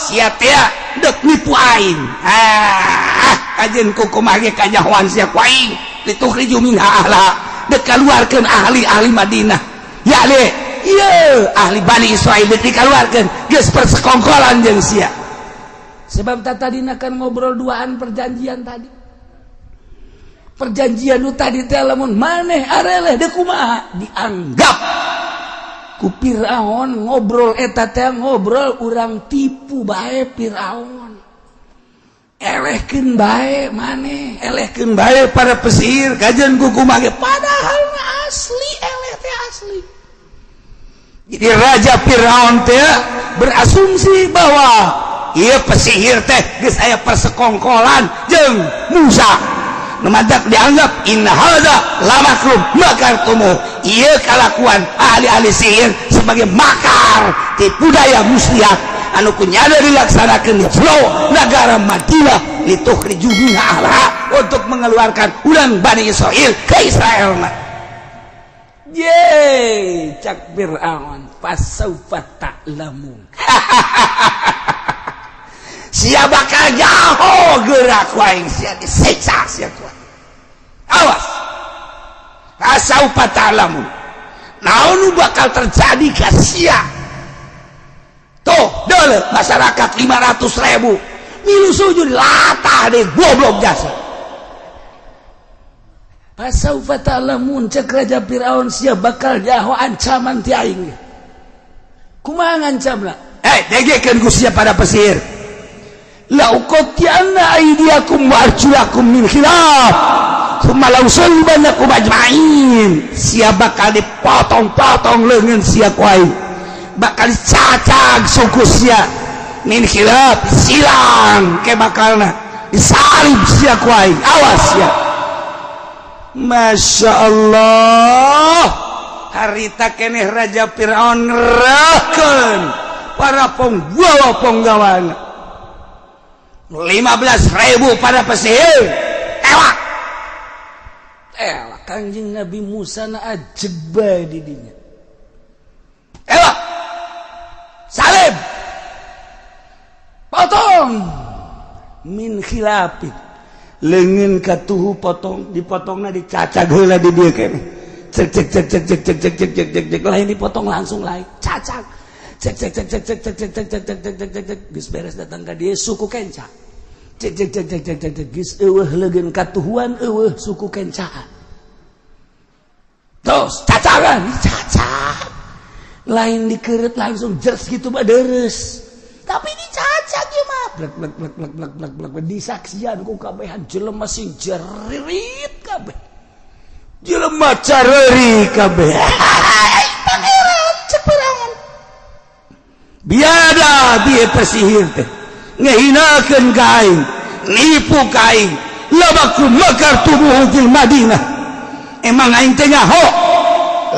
sia teh dek nipu aing. Ah, kajeun kumaha ge kanyahoan sia ku aing. Litukhriju minha ahla, dek kaluarkeun ahli-ahli Madinah ya le, ieu ahli Bani Israil dek dikaluarkeun, geus persekongkolan jeung sia. Sebab tak tadi kan ngobrol duaan, perjanjian tadi, perjanjian nu tadi teh lamun maneh areleh deuk kumaha dianggap ku Firaun ngobrol eta teh ngobrol urang tipu bae. Firaun, elehkeun bae maneh, elehkeun bae para pesihir kajeun kumaha ge. Padahal mah asli eleh teh asli. Jadi Raja Fir'aun teh berasumsi bahwa ieu pesihir teh geus aya persekongkolan jeung Musa. Nu matak dianggap inna hadza lamakrun makartumuh, ieu kalakuan ahli-ahli sihir sebagai makar, tipu daya muslihat anu kunyana dilaksanakan di jero negara Madinah, litukhriju minha ahlaha, untuk mengeluarkan urang Bani Israel ke Israel mah. Ye, cak Fir'aun, fasaufa ta'lamun. Sia bakal nyaho gerak ku aing, sia disiksa sia ku. Awas. Fasaufa ta'lamun. Naon nu bakal terjadi ka sia? Tuh, deuleu masyarakat 500 ribu milu sujud, latah deh, goblok jasa. Fasaufa ta'lamun, cek Raja Fir'aun, sia bakal nyaho ancaman ti aing. Kumaha ngancamna? Eh, dengekeun ku sia para pesihir. La uqatti'anna aydiyakum wa arjulakum min khilaf. Tsumma la usallibannakum ajma'in. Sia bakal dipotong-potong leungeun sia ku aing. Bakal dicacag suku sia min khilaf, silang ke bakalna. Disalib sia ku aing. Awas sia. Masya Allah, harita keneh Raja Fir'aun ngerahkeun para penggawa penggawana 15.000 pada pesihir tewak. Tewak. Kanjeng Nabi Musa na ajeg bae di dinya. Tewak, salib, potong min khilafin, leungeun katuhu potong, dipotongna dicacag heula di dieu keneh, cek cek cek cek cek cek cek cek cek cek cek. Lain dipotong langsung, lain cacag, cek cek cek cek cek cek cek cek cek cek cek cek cek cek. Geus beres datang ka dieu, suku kenca, cek cek cek cek cek cek cek. Geus eueuh leungeun katuhuan, eueuh suku kencaan, terus cacagan, dicacag, lain dikeret langsung jers gitu mah deres, tapi dicacag ieu mah, blek blek blek blek blek blek blek, disaksian ku kabehan jelema sing jerit kabeh. Jelema careuri kabeh. Pangeran, cek Firaun. Biada bieu pesihir teh ngehinakeun ka aing, nipu ka aing, lamakrun makartumuhu fil Madinah. Emang aing teh nyaho?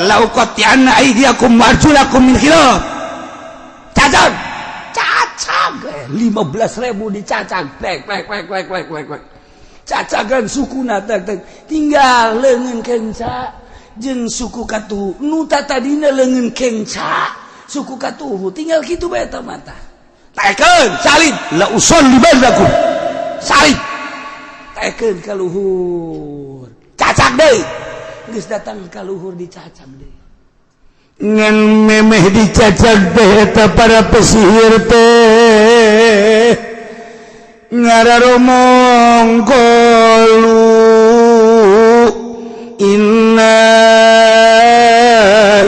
La uqatti'anna aydiyakum wa arjulakum min khilaf. Cacag. Cacag 15.000 dicacag, plek plek plek plek plek plek plek, cacagan sukuna tek tek, tinggal leungeun kenca jeung suku katuhu. Nu tadina leungeun kenca, suku katuhu, tinggal kitu bae eta mata. Taekeun, salib, la usallibannakum, salib. Taekeun ka luhur. Cacag deui. Geus datang ka luhur, dicacag deui. Ngan memeh dicacag teh, eta para pesihir teh ngararomong, qalu inna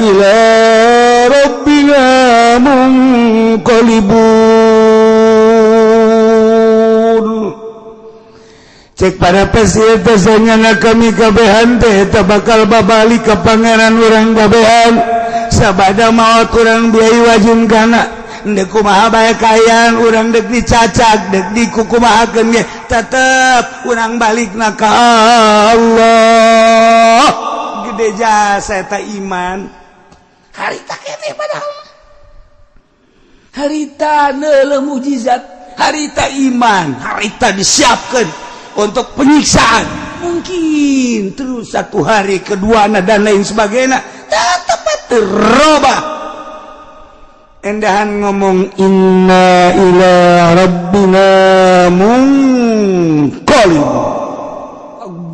ila rabbina munqalibun. Cek para pesihir teh, sanyana kami kabehan teh eta bakal babalik ka Pangeran urang kabehan. Sabada maot urang biai wajun kana dek kumaha bae kaayaan urang, dek dicacag, dek dikukumahakeun ge, tetep urang balikna ka Allah. Gede jasa eta iman. Harita keneh, padahal harita neuleuh mukjizat. Harita iman, harita disiapkan untuk penyiksaan, mungkin terus satu hari kedua dan lain sebagainya, tetap terobah endahan ngomong inna ila rabbina munqalib.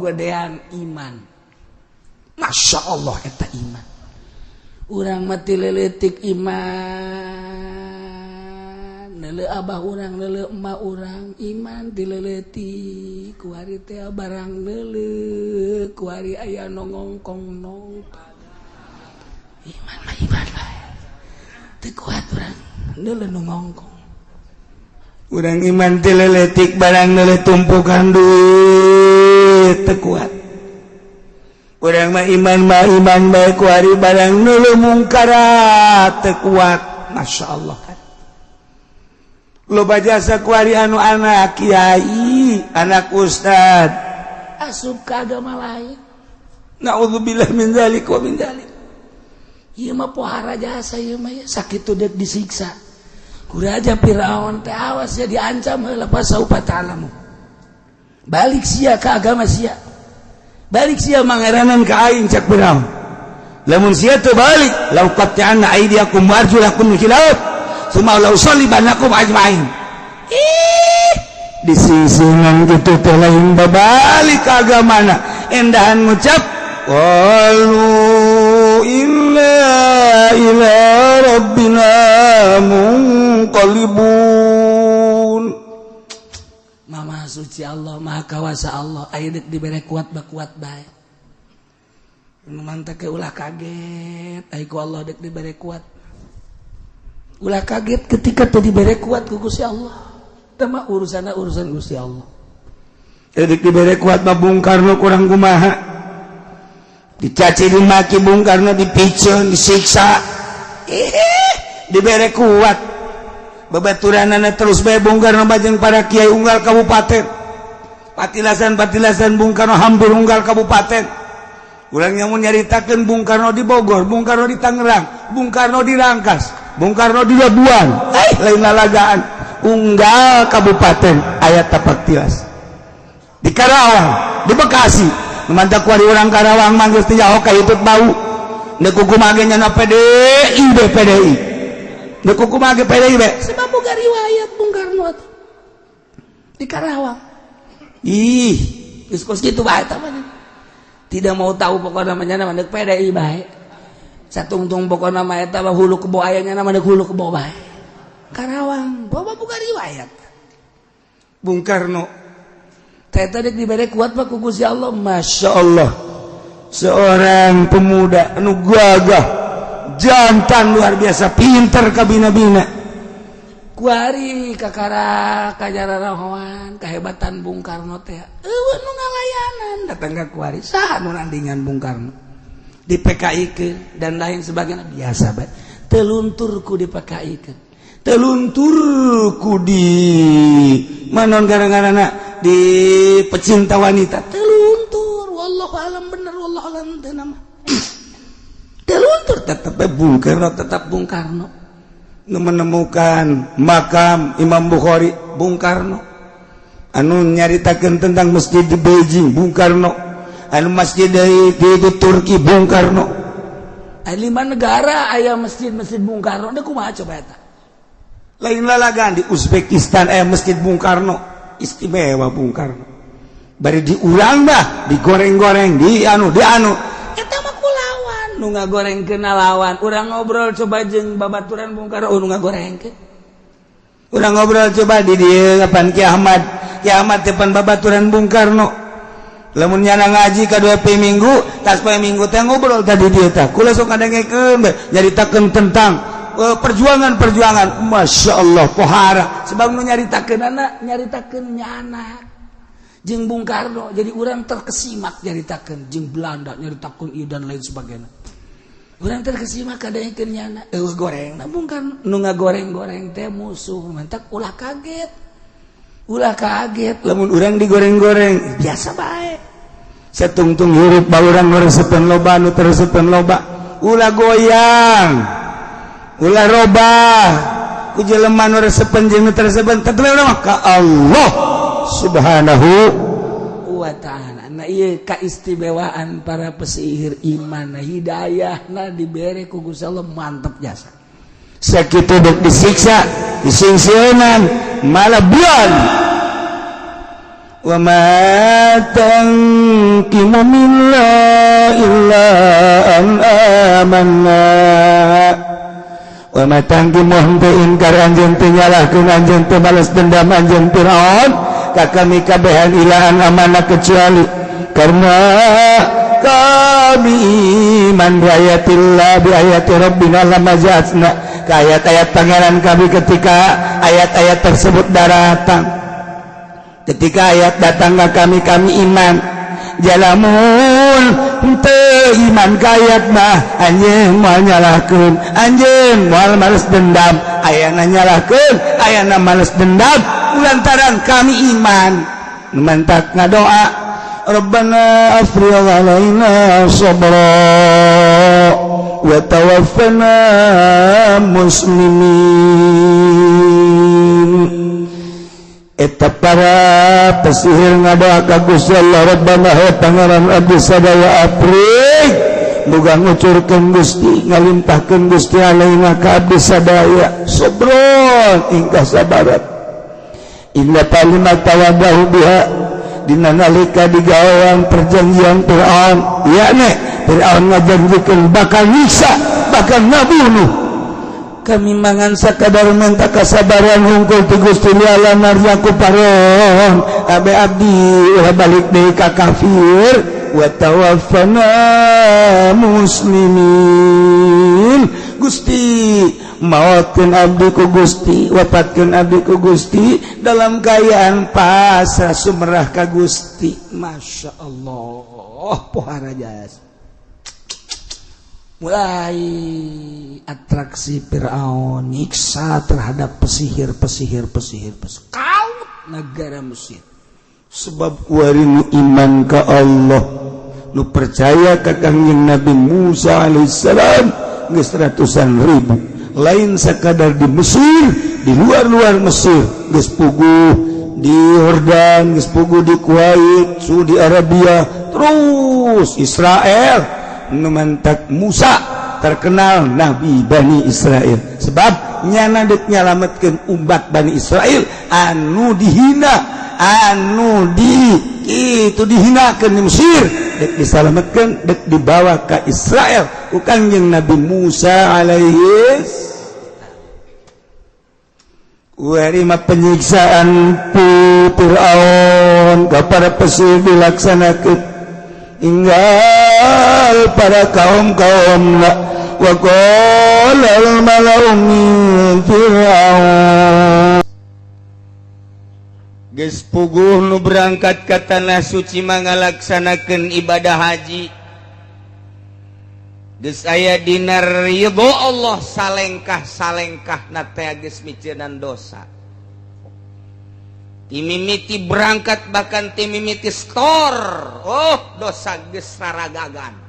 Gedean iman, Masya Allah, eta iman. Urang mati leletik iman, lele abah urang, lele emak urang, iman dileletik. Kuari teh barang lele, kuari aya nongongkong nongkong, iman mah iman bae, teu kuat urang lele nu ngongkong. Urang iman ti leletik barang lele tumpukan duit teu kuat. Urang mah iman mah iman bae, kuari barang nulu mungkarat teu kuat. Masya Allah kan loba jasa kuari anu anak kiai, anak ustad asup ke agama lain. Naudzubillah min dzalik wa min dzalik. Ieu mah pohara jasa ieu mah ya. Sakitu dek disiksa ku Raja Firaun teh, awas ya, diancam heula, fasaufa ta'lamu, balik sia ke agama sia, balik sia mangeranan ka aing, cak Firaun. Lamun sia teu balik, la uqatti'anna aydiyakum wa arjulakum min khilaf tsumma la usallibannakum ajmain. Ih, disingsingan gitu teh lain babalik ka agamana, endahan ngucap qalu inna ila rabbina munqalibun. Mama suci Allah, Maha Kawasa Allah. Aya dek dibere kuat ba kuat bae. Nu mantak ke ulah kaget ai ku Allah dek dibere kuat. Ulah kaget ketika teu dibere kuat ku Gusti Allah. Teu mah urusanna urusan Gusti Allah. Dek dibere kuat mah Bung Karno kurang kumaha, dicaci dimaki Bung Karno, dipiceun, disiksa. Ih, dibere kuat babaturanana terus bae Bung Karno bajeng para kiai unggal kabupaten, patilasan patilasan Bung Karno hampir unggal kabupaten. Urang yang mau nyaritakeun Bung Karno di Bogor, Bung Karno di Tangerang, Bung Karno di Rangkas, Bung Karno di Labuan, eh lain lalagaan, unggal kabupaten aya tapak tilas di Karawang, di Bekasi. Mantap kuari orang Karawang manggil teh nyaho ka hitut bau. Neuk kumaha ge nya PDI be PDI. Neuk kumaha ge PDI be. Sebab boga riwayat Bung Karno atuh di Karawang. Ih, geus kos kitu bae tah mah. Tidak mau tahu pokokna mah nya dek PDI bae. Satungtung pokokna mah eta mah hulu kebo aya nya mah dek hulu kebo bae. Karawang bawa boga riwayat. Bung Karno teh dek dibere kuat mah ku Gusti Allah. Masya Allah, seorang pemuda anu gagah jantan, luar biasa pinter kabina-bina. Kuari kakara kajararahoan kehebatan Bung Karno teh, eueuh nu ngalayanan datang ka kuari, saha nu nandingan Bung Karno di PKI ke dan lain sebagainya, biasa bae teluntur ku di PKI ke, teluntur ku di manon gara-gara di pecinta wanita. Teluntur, wallahu alam bener, wallahu alam teu nama teluntur, tetap Bung Karno tetap Bung Karno. Nu menemukan makam Imam Bukhari Bung Karno, anu nyaritakeun tentang masjid di Beijing Bung Karno, anu masjid di Turki Bung Karno. Aya lima negara aya masjid-masjid Bung Karno, da kumaha coba eta? Lain lalagan, di Uzbekistan aya masjid Bung Karno. Istimewa Bung Karno, bari diurang dah digoreng-goreng, di anu di anu. Eta mah kulawan nu ngagorengkeun lawan. Urang ngobrol coba jeung babaturan Bung Karno, oh, nu ngagorengkeun. Urang ngobrol coba di dieu kapan Ki Ahmad, Ki Ahmad depan babaturan Bung Karno. Lamun nyana ngaji ka dua pe minggu, tas poe minggu teh ngobrol tadi dieu tah kula sok ngadengekeun nyaritakeun tentang perjuangan-perjuangan. Masya Allah, pohara sebab nu nyaritakeun anak nyaritakeun nyana jeung Bung Karno, jadi urang terkesimak nyaritakeun jeung Belanda, nyaritakeun ieu dan lain sebagainya. Urang terkesima kadengekeun nyana eueuh goreng na Bung Karno, nu ngagoreng-goreng teh musuh. Mantak ulah kaget, ulah kaget. Lamun urang digoreng-goreng biasa bae. Satungtung hirup ba urang resepen loba, nu teresepen loba, ulah goyang, ulah robah ku jelema nu resepen jeung nu teresepen, tetep urang mah ka Allah Subhanahu wa ta'ala. Nah, ieu kaistimewaan para pesihir, iman hidayah nah dibere ku Gusti Allah, mantep jasa. Sakitu dek disiksa, disingsieunan, malah buan wa ma tanqimu minna illa an amanna wa ma tanqimu, henteu ingkar anjeun, teu nyalahkeun anjeun, teu balas dendam anjeun Firaun ka kami kabehan, illa an amanna, kecuali karena kami iman bi ayatillah, bi ayati rabbina lamma ja'atna, ke ayat-ayat pangeran kami ketika ayat-ayat tersebut datang. Ketika ayat datang ke kami, kami iman. Jalamun teu iman kayat mah anjeun moal nyalahkeun, anjeun moal males dendam. Ayana nyalahkeun, ayana males dendam lantaran kami iman. Mantak ngadoa, Rabbana afrigh alaina sabra wa tawaffana muslimin. Eta para pesihir ngadoa ka Gusti Allah, Rabbana, he Pangeran abdi sadaya, afrigh, muga ngucurkeun Gusti, ngalimpahkeun Gusti, alaina ka abdi sadaya, sabron ing kasabaran. Inna kalimat tawadahu biha dina nalika digawean perjanjian Fir'aun, yakni Fir'aun ngajanjikeun bakal nyiksa, bakal ngabunuh kami, mangan sakadar minta kasabaran hungkul ti Gusti Allah narjaku paron abe abdi ulah balik deui ka kafir, wa tawaffana muslimin. Gusti, maotkeun abdi ku Gusti, wafatkeun abdi ku Gusti dalam keadaan pasrah sumerah ka Gusti. Masya Allah, pohara jas mulai atraksi Fir'aun nyiksa terhadap pesihir-pesihir pesihir pesihir kaut negara Mesir, sebab kuari nu iman ka Allah, nu percaya ka Kangjeng Nabi Musa alaihissalam geus ratusan ribu. Lain sekadar di Mesir, di luar-luar Mesir geus puguh, di Yordan geus puguh, di Kuwait, Saudi Arabia, terus Israel. Nu mantak Musa terkenal Nabi Bani Israel, sebab nyana dek nyalametkeun umat Bani Israel anu dihina, anu di itu dihinakeun di Mesir, dek disalametkeun, dek dibawa ke Israel ku Kangjeng Nabi Musa alaihi. Warima penyiksaan pu Fir'aun kepada pesir dilaksanakan hingga para kaum-kaum wa qala al-mala'u min Fir'aun. Geus puguh nu berangkat ke tanah suci ngalaksanakeun ibadah haji, geus aya dina ridho Allah, salengkah salengkah na teh geus miceunan dosa. Timimiti berangkat, bahkan timimiti store, oh, dosa geus raragagan.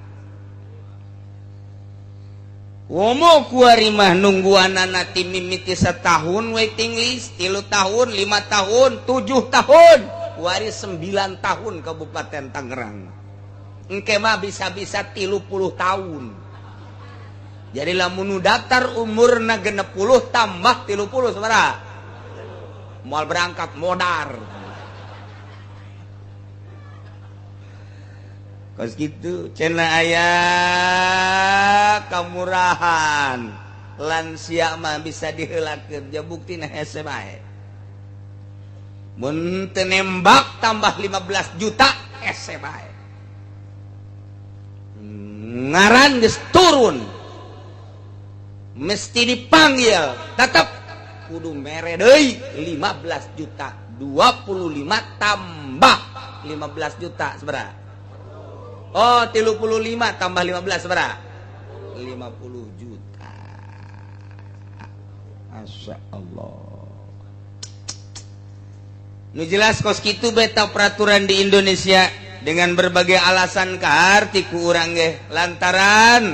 Komo kuari mah nungguanana timimiti setahun waiting list, 3 tahun, 5 tahun, 7 tahun, kuari 9 tahun Kabupaten Tangerang. Engke mah bisa-bisa 30 tahun. Jadi lamun daftar umurna 60 tambah 30 sabaraha? Moal berangkat, modar. Kos gitu cenah aya kamurahan, lansia mah bisa diheulakeun, ja buktina hese bae. Mun teu nembak tambah 15 juta hese bae. Ngaran geus turun mesti dipanggil, tetap kudu mere deui 15 juta. 25 tambah 15 juta sabaraha? Oh, 35 tambah 15 sabaraha? 50 juta. Masya Allah. Nu jelas kos kitu beta peraturan di Indonesia dengan berbagai alasan kaharti ku urang ge, lantaran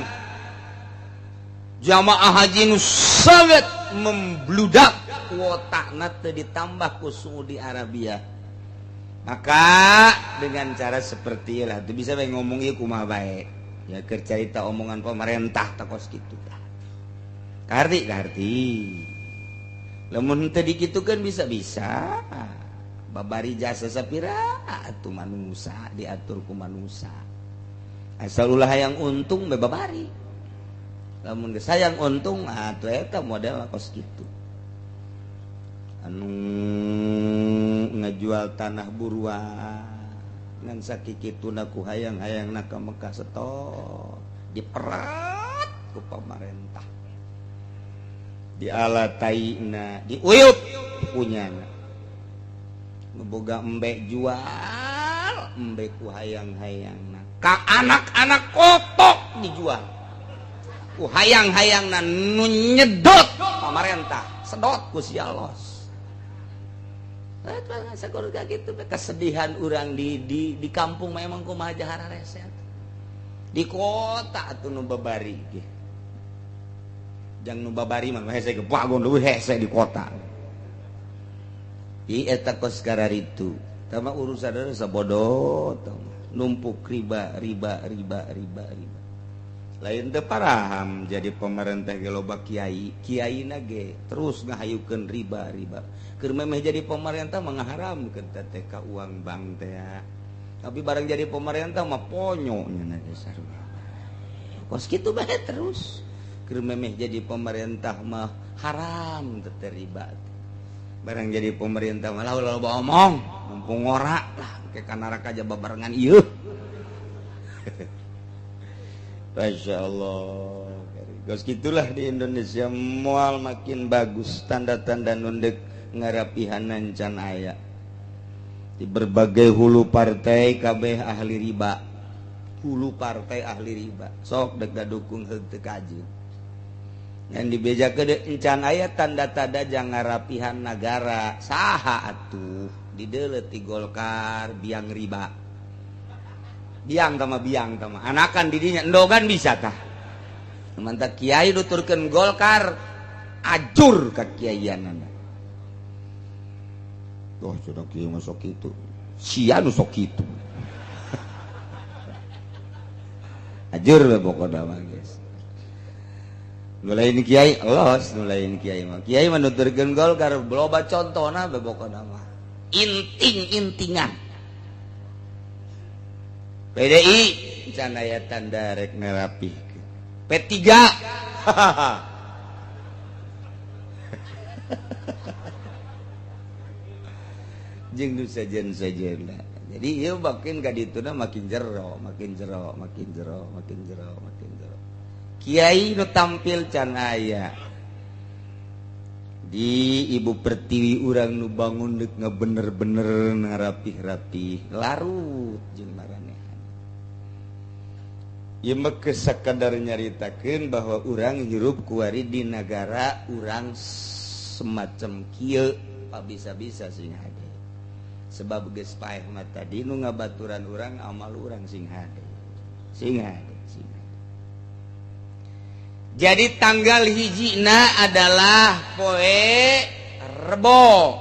jamaah haji nu sangat membludak, kuota teu ditambah ku Saudi Arabia, maka dengan cara seperti lah itu bisa bae ngomong ieu kumaha bae ya, keur carita omongan pemerintah tah kos kitu tah. Kaharti, kaharti. Lamun teu dikitukeun bisa-bisa babari jasa sapira atuh manusa diatur ku manusa, asal ulah hayang untung be babari. Lamun geus hayang untung atuh eta model kos kitu. Anu ngajual tanah buruan ngan sakikituna ku hayang-hayang na ka Mekah, setor diperat ku pemerintah, dialataina, diuyup punyana, boga embe jual. Embe ku hayang-hayangna ka anak-anak kotok dijual ku hayang-hayangna nu nyedot pamarentah sedot ku sia los. Gitu kesedihan urang di kampung memang kumaha jahara reset di kota atuh nu babari ge jang nu babari mah hese ge bagon leuwih hese di kota. Ieu eta kos kararitu tama urusan sabodo numpuk riba riba riba riba riba lain teu paraham jadi pemerintah ge loba kiai kiaina ge terus ngahayukeun riba riba keur memeh jadi pemerintah mah ngaharamkeun teh ka uang bank teh, tapi barang jadi pemerintah mah ponyo nya ge sarua kos kitu bae terus keur memeh jadi pemerintah mah haram teh riba, barang jadi pemerintah mah ulah loba omong mumpung ngora lah ke ka neraka aja babarengan ieu. Masya Allah, gos gitulah di Indonesia moal makin bagus tanda-tanda nundek ngarapihanan can aya di berbagai hulu partai kabeh ahli riba, hulu partai ahli riba sok dek dukung heug teu kaji ngan dibejakeun encan aya tanda-tanda jang ngarapihan nagara saha atuh dideuleut ti Golkar biang riba biang tama anakan didinya endogan bisa tah mantap kiai nuturkeun Golkar ajur ka kiaianana. Tuh sudah kiai mah sok kitu sia nu sok kitu ajur we pokona mah geus nu lain kiai los nu lain kiai mah kiai mah nuturkeun Golkar loba contona we pokona mah inting-intingan PDI can aya tanda rek ngarapihkeun P3 jeung nu sejen-sejenna. Jadi ieu makin ka dituna makin jero, makin jero, makin jero, makin jero, makin jero. Kiai nu tampil can aya di Ibu Pertiwi urang nu bangun deuk ngabener-bener ngarapih-rapih larut jeung maraneh. Ieu mah geus sakadar nyaritakeun bahwa urang hirup kuari di nagara urang semacam kieu bisa-bisa sing hade. Sebab geus paeh mah tadi nu ngabaturan urang amal urang sing hade. Sing hade, sing hade. Jadi tanggal hijina adalah poe Rebo.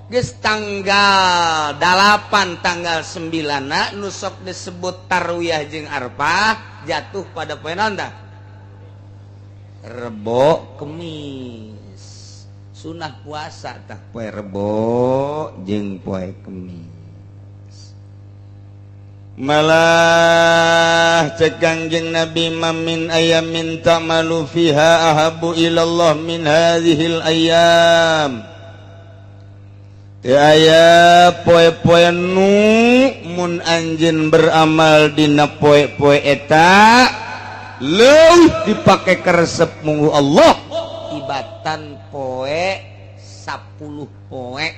Geus tanggal 8 tanggal 9 nu sok disebut tarwiyah jeung Arfah jatuh pada poe naon tah? Rebo Kemis. Sunah puasa tah poe Rebo jeung poe Kemis. Malah cek Kangjeng Nabi mamin ayamin ta'malu fiha ahabu ilallah min hadhil ayam. Teu aya poe-poe nu mun anjeun beramal dina poe-poe eta leuwih dipake karesep munggu Allah tibatan poe 10 poe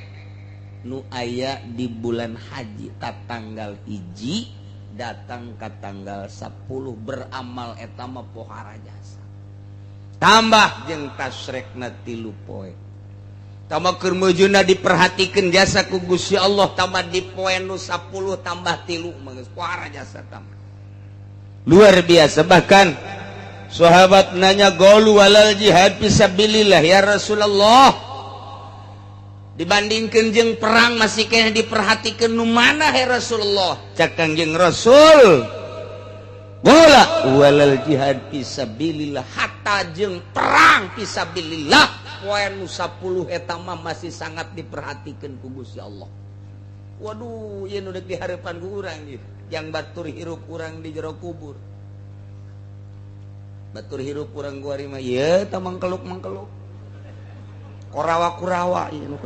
nu aya di bulan haji ta tanggal 1 datang ka tanggal 10 beramal eta mah pohara jasa tambah jeung tasrekna 3 poe tambah keur meujuna diperhatikeun jasa ku Gusti Allah tambah di poe nu 10 tambah 3 mah geus pohara jasa tambah luar biasa. Bahkan sahabat nanya golu walal jihad fisabilillah ya Rasulullah, dibandingkan jeung perang masih kena diperhatikan nu mana ya Rasulullah? Cak Kangjeng Rasul bola walal jihad fisabilillah, hatta jeung perang fisabilillah poe nu 10 eta mah masih sangat diperhatikan ku Gusti Allah. Waduh, ieu nu deuk dihareupan ku urang ieu yang batur hirup urang di jero kubur. Batur hirup urang kuari mah ieu tah mangkeluk-mangkeluk. Korawa-kurawa ieu nu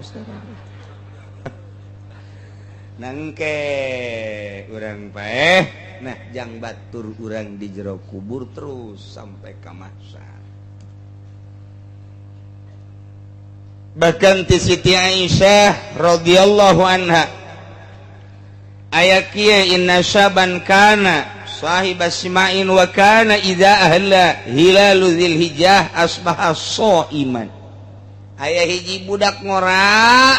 nangke urang paeh. Nah, jang batur urang di jero kubur terus sampai ka mahsyar. Bahkan ti Siti Aisyah radhiyallahu anha Aya kieu, inna syaban kana sahib sima'in wa kana idza ahalla hilalu dzilhijjah asbaha shaiman. Aya hiji budak ngora,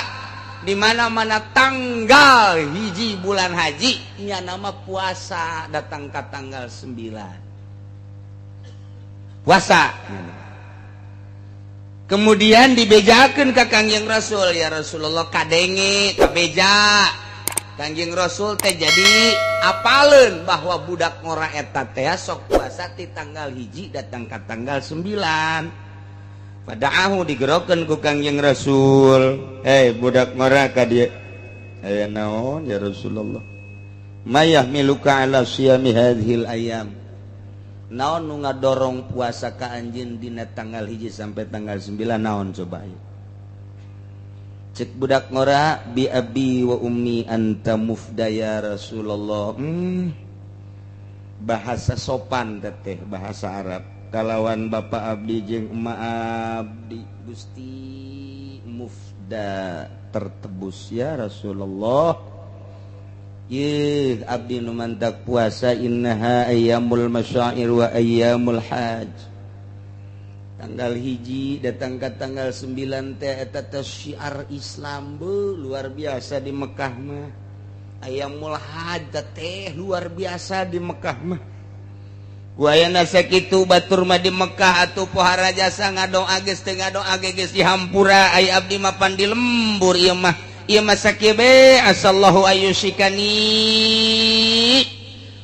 di mana-mana tanggal 1 bulan haji nya nama puasa, datang ke tanggal 9 puasa. Kemudian dibejakan ke Kangjeng Rasul, "Ya Rasulullah, kadenge kabeja." Kangjeng Rasul teh jadi apaleun bahwa budak ngora eta teh sok puasa di tanggal 1 datang ke tanggal 9. Fada'ahu, digerokeun ku Kangjeng Rasul, "Hei, budak ngora, ka dieu." "Aya naon, ya Rasulullah?" "Ma yahmiluka ala siyami hadhil ayam?" Naon nu ngadorong puasa ka anjeun dina tanggal 1 sampai tanggal 9, naon coba ieu? Cek budak ngora, "Bi abi wa ummi anta mufda ya Rasulullah." Bahasa sopan teteh, bahasa Arab, kalawan bapak abdi jeung emak abdi, Gusti, mufda, tertebus ya Rasulullah. Ye, abdi nu mantak puasa, innaha ayyamul masyair wa ayyamul hajj. Tanggal 1 datang ke tanggal 9 teh eta teh syiar Islam, be, luar biasa di Mekah mah. Ayyamul hajj teh luar biasa di Mekah mah. Ku ayana sakitu batur mah di Mekah atuh pohara jasa, ngadoa geus teu ngadoa ge geus dihampura. Ai abdi mah pan di lembur ieu mah, ieu mah sakieu be, asallahu ayyusikani,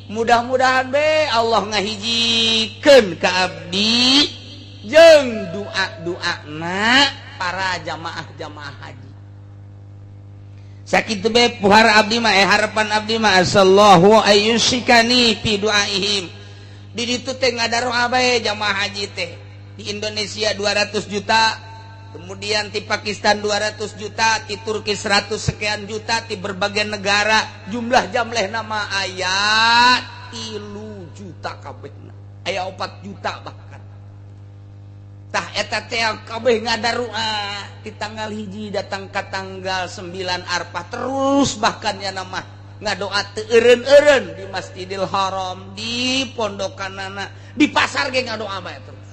mudah-mudahan be Allah ngahijikeun ka abdi jeung doa-doana para jamaah-jamaah haji. Sakitu be pohara abdi mah, eh, harapan abdi mah, asallahu ayyusikani fi duaihim. Di ditu teh ngadaroa bae jamaah haji teh, di Indonesia 200 juta, kemudian di Pakistan 200 juta, di Turki 100 sekian juta, di berbagai negara jumlah jamleh nama aya 3 juta kabehna, aya 4 juta bahkan. Tah, eta teh kabeh ngadarua di tanggal 1 datang ke tanggal 9 Arfah terus, bahkan ya nama ngadoa teu eureun-eureun di Masjidil Haram, di pondokanana, di pasar ge ngadoa bae terus.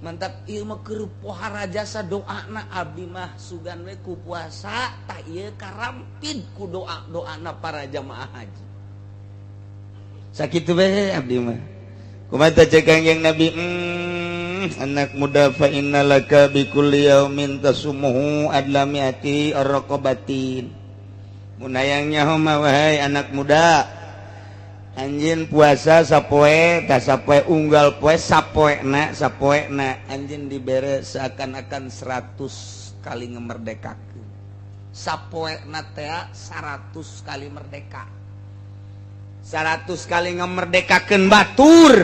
Mantap, ieu mah keur pohara jasa doana. Abdi mah sugan we ku puasa, tah ieu karampid ku doa-doana para jamaah haji. Sakitu we abdi mah. Kumaha cek Kangjeng Nabi? Anak muda, fa innalaka bi kulli yaumin tasumuhu adla mi'ati raqabatin. Mun hayang nyaho mah, wahai anak muda, anjeun puasa sapoe tah, sapoe unggal poe, sapoena sapoena anjeun dibere seakan-akan 100 kali ngemerdekakeun. Sapoena teh 100 kali merdeka, 100 kali ngemerdekakeun batur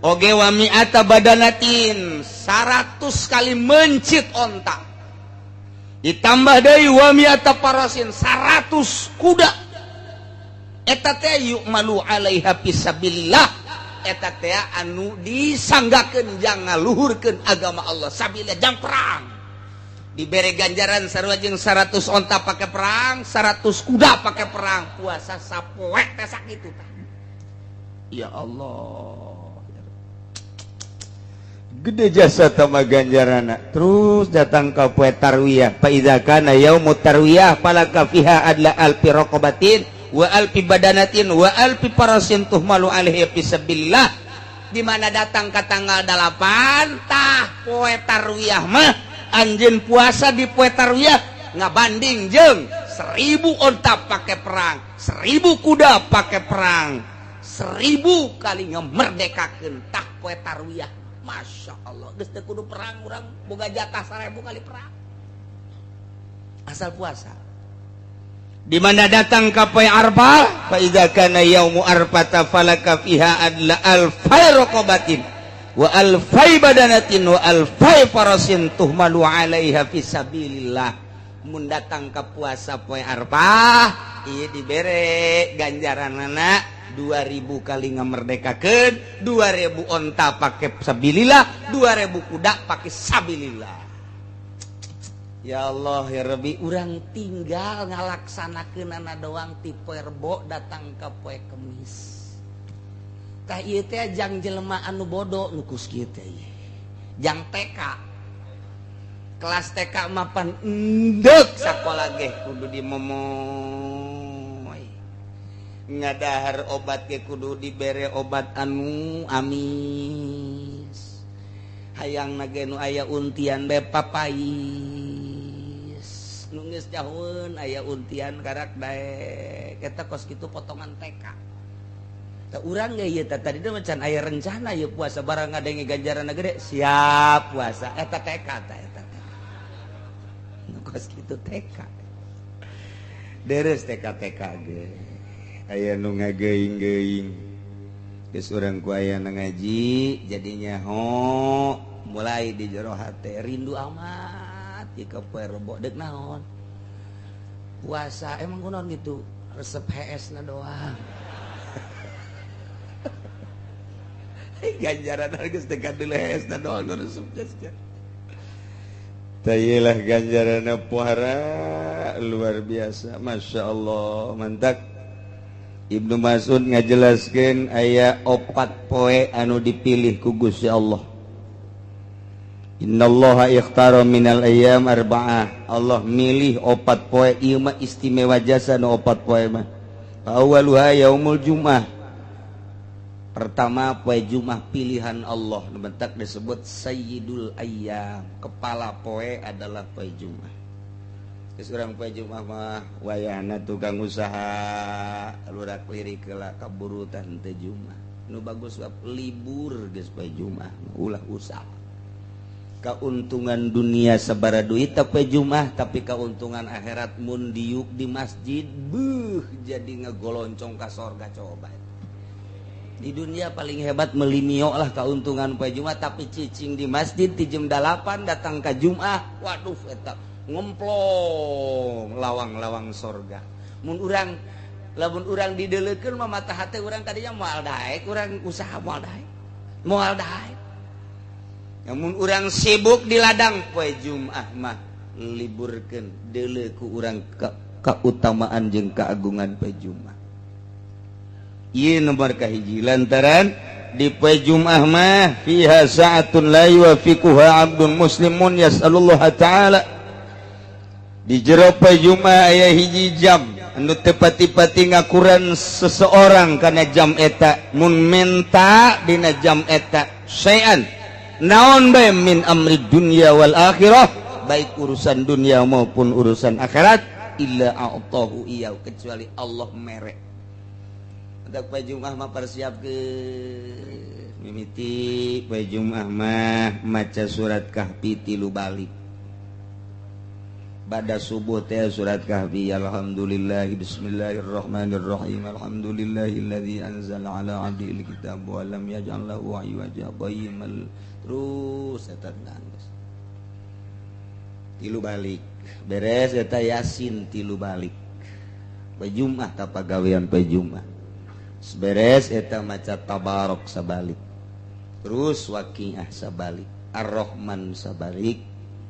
oge. Wa mi'ata badanatin, 100 kali mencit onta, ditambah deui wa mi'ata farasin, 100 kuda. Eta teh yuhmalu alaiha fisabilillah, eta teh anu disanggakeun jang ngaluhurkeun agama Allah, sabilillah, jang perang. Dibere ganjaran sarua jeung 100 onta pakai perang, 100 kuda pakai perang. Puasa sapoe teh sakitu tah. Ya Allah, gede jasa tama ganjarana. Terus datang ke poe tarwiyah, fa idza kana yaumut tarwiyah falaka fiha adla alfi raqabatin wa alfi badanatin wa alfi farasin tuhmalu alaihi fisabilillah. Di mana datang ke tanggal 8, tah poe tarwiyah mah anjeun puasa di poe tarwiyah ngabanding jeung 1000 onta pakai perang, 1000 kuda pakai perang, 1000 kali ngemerdekakeun. Tah, poe tarwiyah, Masya Allah, geus teu kudu perang urang, boga jatah 1000 kali perang asal puasa. Di mana datang ka poe Arfah, fa idza kana yaumu arfata falaka fiha adla alfai raqabatin wa alfai badanatin wa alfai farasin tuhmalu alaiha fisabilillah. Mun datang ke puasa poe Arfah ieu dibere ganjaranana 2000 kali ngamerdekakeun, 2000 onta pakai sabilillah, 2000 kuda pakai sabilillah. Ya Allah ya Rabbi, urang tinggal ngalaksanakeunana doang ti poe Rebo datang ka poe Kemis. Tah ieu teh jang jelema anu bodoh nu kus kieu teh. Jang TK. Kelas TK mapan endek sakola ge kudu dimomoy. Ngadahar obat ge kudu dibere obat anu amis. Hayang ge nu aya untian bae papais. Nu geus jauheun aya untian karak daek. Eta kos kitu potongan TK. Tah urang ge ieu teh tadi mah can aya rencana ieu puasa barang ngadenge ganjaran gede siap puasa. Eta TK tah eta TK. Nu kos kitu TK. Deres TK TK ge. Aya nu ngageuing-geuing. Geus urang ku aya ngaji jadinya ho mulai di jero hate rindu amat ieu ka poe Rebo deuk naon. Puasa emang kunaon gitu resep HS na doang. Ganjaran geus teu kadeuleu HS na doang nu resep geus. Tah ganjaran puara luar biasa, Masya Allah, mantap. Ibnu Mas'ud ngajelaskeun aya 4 poe anu dipilih ku Gusti Allah. Innallaha ikhtara minal ayyam arba'ah. Allah milih 4 poe ieu mah istimewa jasa nu 4 poe mah. Awwaluha yaumul Jum'ah. Pertama poe Jumat pilihan Allah, nu bentak disebut Sayyidul Ayyam. Kepala poe adalah poe Jumat. Geus urang poe Jumat mah wayahna tukang usaha lurak lirik heula kaburutan teu Jumat. Nu bagus libur geus poe Jumat, ulah usaha. Keuntungan dunia sabara duit poe Jumat, tapi keuntungan akhirat mun diuk di masjid beuh jadi ngegoloncong ka sorga coba. Di dunia paling hebat melimio lah keuntungan poe Jumat, tapi cicing di masjid di jam 8 datang ke Jumat, waduh eta ngemplong lawang-lawang sorga. Mun urang lamun urang dideleukeun mah mata hate urang tadinya moal daek, urang usaha moal daek. Moal daek. Namun urang sibuk di ladang poe Jumat mah liburkeun deuleu ku urang keutamaan jeung keagungan poe Jumat. Ieu nomor kahiji lantaran di poe Jumat mah fiha sa'atun la yuwafiquha 'abdun muslimun yas'alullah ta'ala. Di jero poe Jumat aya hiji jam anu teu pati-pati ngakuran seseorang kana jam eta mun menta dina jam eta syai'an naon bae min amri dunya wal akhirah, baik urusan dunia maupun urusan akhirat, illa a'tahu iyau, kecuali Allah mere. Hendak poe Jumat mah persiapkeun mimiti poe Jumat mah maca surat Kahfi 3 balik. Bada subuh teh surat Kahfi, alhamdulillah bismillahirrahmanirrahim, alhamdulillahilladzi anzala ala abdihil kitab wa lam yaj'al lahu 'iwaja qayyimal, terus eta nangis 3 balik beres eta Yasin 3 balik poe Jumat ta pagawean poe Jumat beres eta maca Tabarok sabalik, terus Waqiah sabalik, Ar-Rahman sabalik,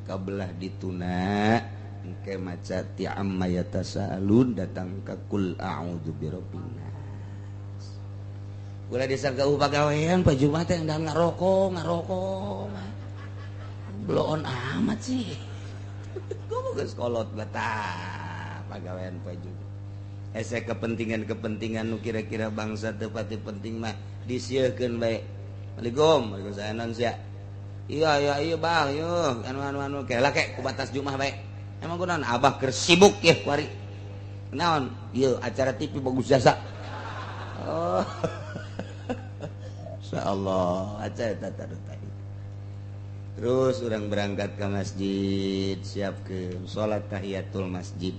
kabelah dituna engke maca ti amma yatasaalun datang ka kul a'udzu birabbin nas. Ulah disangka pagawean poe Jumat teh ndang ngarokok ngarokok bloon amat sih. Gua geus kolot betah pagawean poe Jumat. Ese kepentingan-kepentingan nu kira-kira bangsa teu pati penting mah disiekeun bae. Assalamualaikum, waalaikumsalam sia. Iya iya iya bang, yeuh anu anu anu kela ke ku batas Jumat bae. Emang kunaon abah keur sibuk yeuh kuari. Naon? Ieu acara TV bagus jasa. Oh. Insyaallah acara eta tadi. Terus urang berangkat ke masjid, siapkeun salat tahiyatul masjid.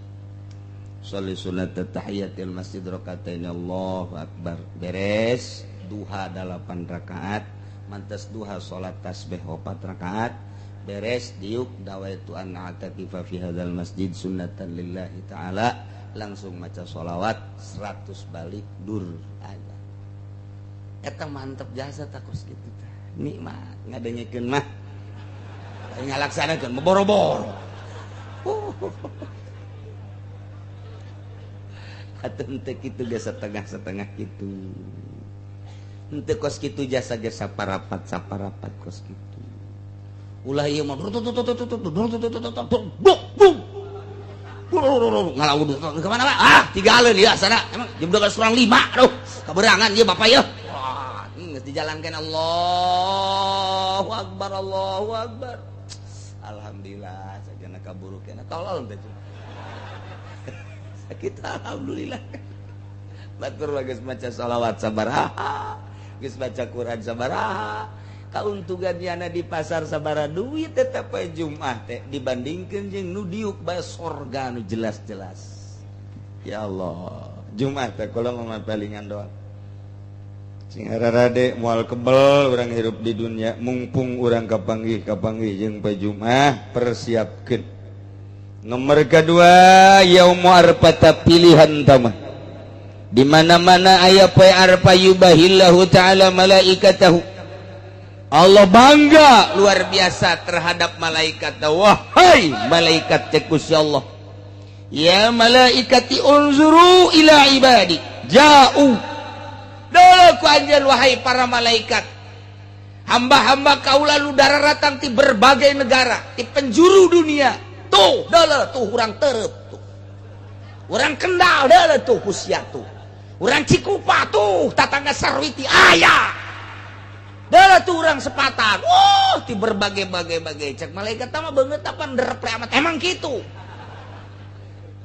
Sholli sunat tahiyatul masjid rakaatain, Allahu akbar. Beres duha 8 rakaat, mantas duha salat tasbih 4 rakaat, beres diuk dawaitu an a'takifa fi hadzal masjid sunnatan lillahi ta'ala, langsung maca sholawat 100 balik dur aja. Eta mantep jasa takos gitu tah. Nikmat ngadengekeun mah. Ngalaksanakeun boro-boro. Atuh henteu kitu ge setengah-setengah kitu. Henteu kos kitu jasa ge saparapat saparapat kos kitu. Ulah ieu mah ngalawu kemana Pak? Ah, tigaleun ya sana. Emang jam 11.55 aduh. Kaberangan ieu Bapak ya. Wah, geus dijalankan Allahu Akbar, Allahu Akbar. Alhamdulillah sajana kaburu kena tolol teh. Sakit alhamdulillah. Batur geus maca sholawat sabaraha, geus baca Quran sabaraha. Kauntungan yana di pasar sabara duit tetep poe Jumat teh dibandingkeun jeung nu diuk bae sorga nu jelas-jelas. Ya Allah, Jumat teh kula mah palingan doa. Sing hararade moal kebel urang hirup di dunia, mumpung urang kapanggih-kapanggih jeung poe Jumat persiapkeun. Nomor kedua, yaumu arfata pilihan tama. Di mana-mana aya poe Arfah yubahillahu ta'ala malaikatahu. Allah bangga luar biasa terhadap malaikat. Wahai malaikat cek Gusti Allah, ya malaikati unzuru ila ibadi ja'u. Dulu ku anjeun wahai para malaikat, hamba-hamba kaula nu daratang ti berbagai negara, ti penjuru dunia. Tuh deuleu tuh urang Terep tuh, urang Kendal deuleu tuh kusia tuh, urang Cikupa tuh tatangga Sarwiti aya. Deuleu tuh urang Sepatan. Oh, ti berbagai-bagai-bagai cek malaikat mah beungeut apa nderep amat emang gitu.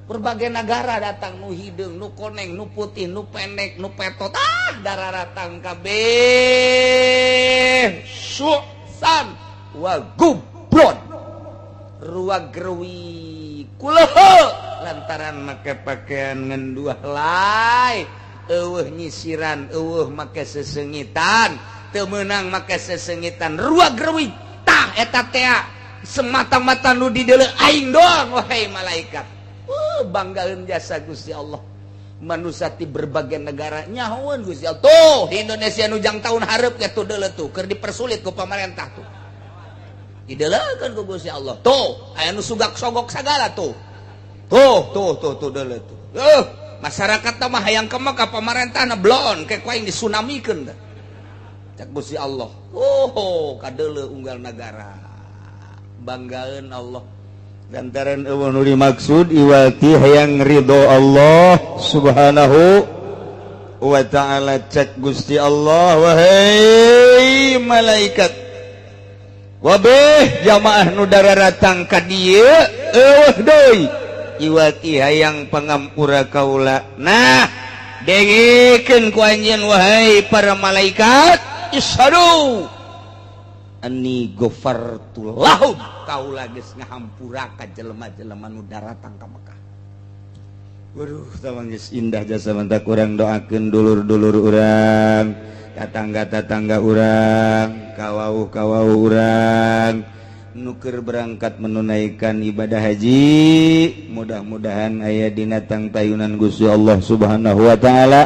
Berbagai negara datang nu hideung, nu koneng, nu putih, nu pendek, nu petot, ah dararatang kabeh. Su'san wa gublon. Ruag gerwi kulehe lantaran make pakaian ngan dua helai, eueuh nyisiran, eueuh make sesengitan, teu meunang make sesengitan, ruag gerwi tah eta teh semata-mata nu dideuleu aing doang wahai malaikat. Banggaeun jasa Gusti Allah. Manusia ti berbagai negara nyahoeun Gusti Allah. Tuh di Indonesia nu jang tahun hareup ge tuh deuleu tuh keur dipersulit ku pamarentah tuh. Dideleukeun ku Gusti Allah. Tuh aya nu sugak sogok sagala tuh. Tuh tuh tuh tuh deuleu tuh. Masyarakat mah hayang ke Mekah pamarentahna blon ke ku aing disunamikeun teh. Cek Gusti Allah. Oh, kadeuleu unggal nagara. Banggaeun Allah. Lantaran eueuh nu dimaksud iwati hayang ridho Allah Subhanahu wa ta'ala. Cek Gusti Allah, wahai malaikat, wabeh jamaah nu daratang ka dieu eueuh deui iwati hayang pangampura kaula. Nah, dengekeun ku anjeun wahai para malaikat, isyhadu anni ghafartu lahum, kaula geus ngahampura ka jelema-jelema nu daratang ka Mekah. Waduh, tawang geus indah jasa mantak urang doakeun dulur-dulur urang, tatangga-tatangga urang, kawauh-kawauh urang nu keur berangkat menunaikan ibadah haji, mudah-mudahan aya dina tangtayunan Gusti Allah Subhanahu wa taala,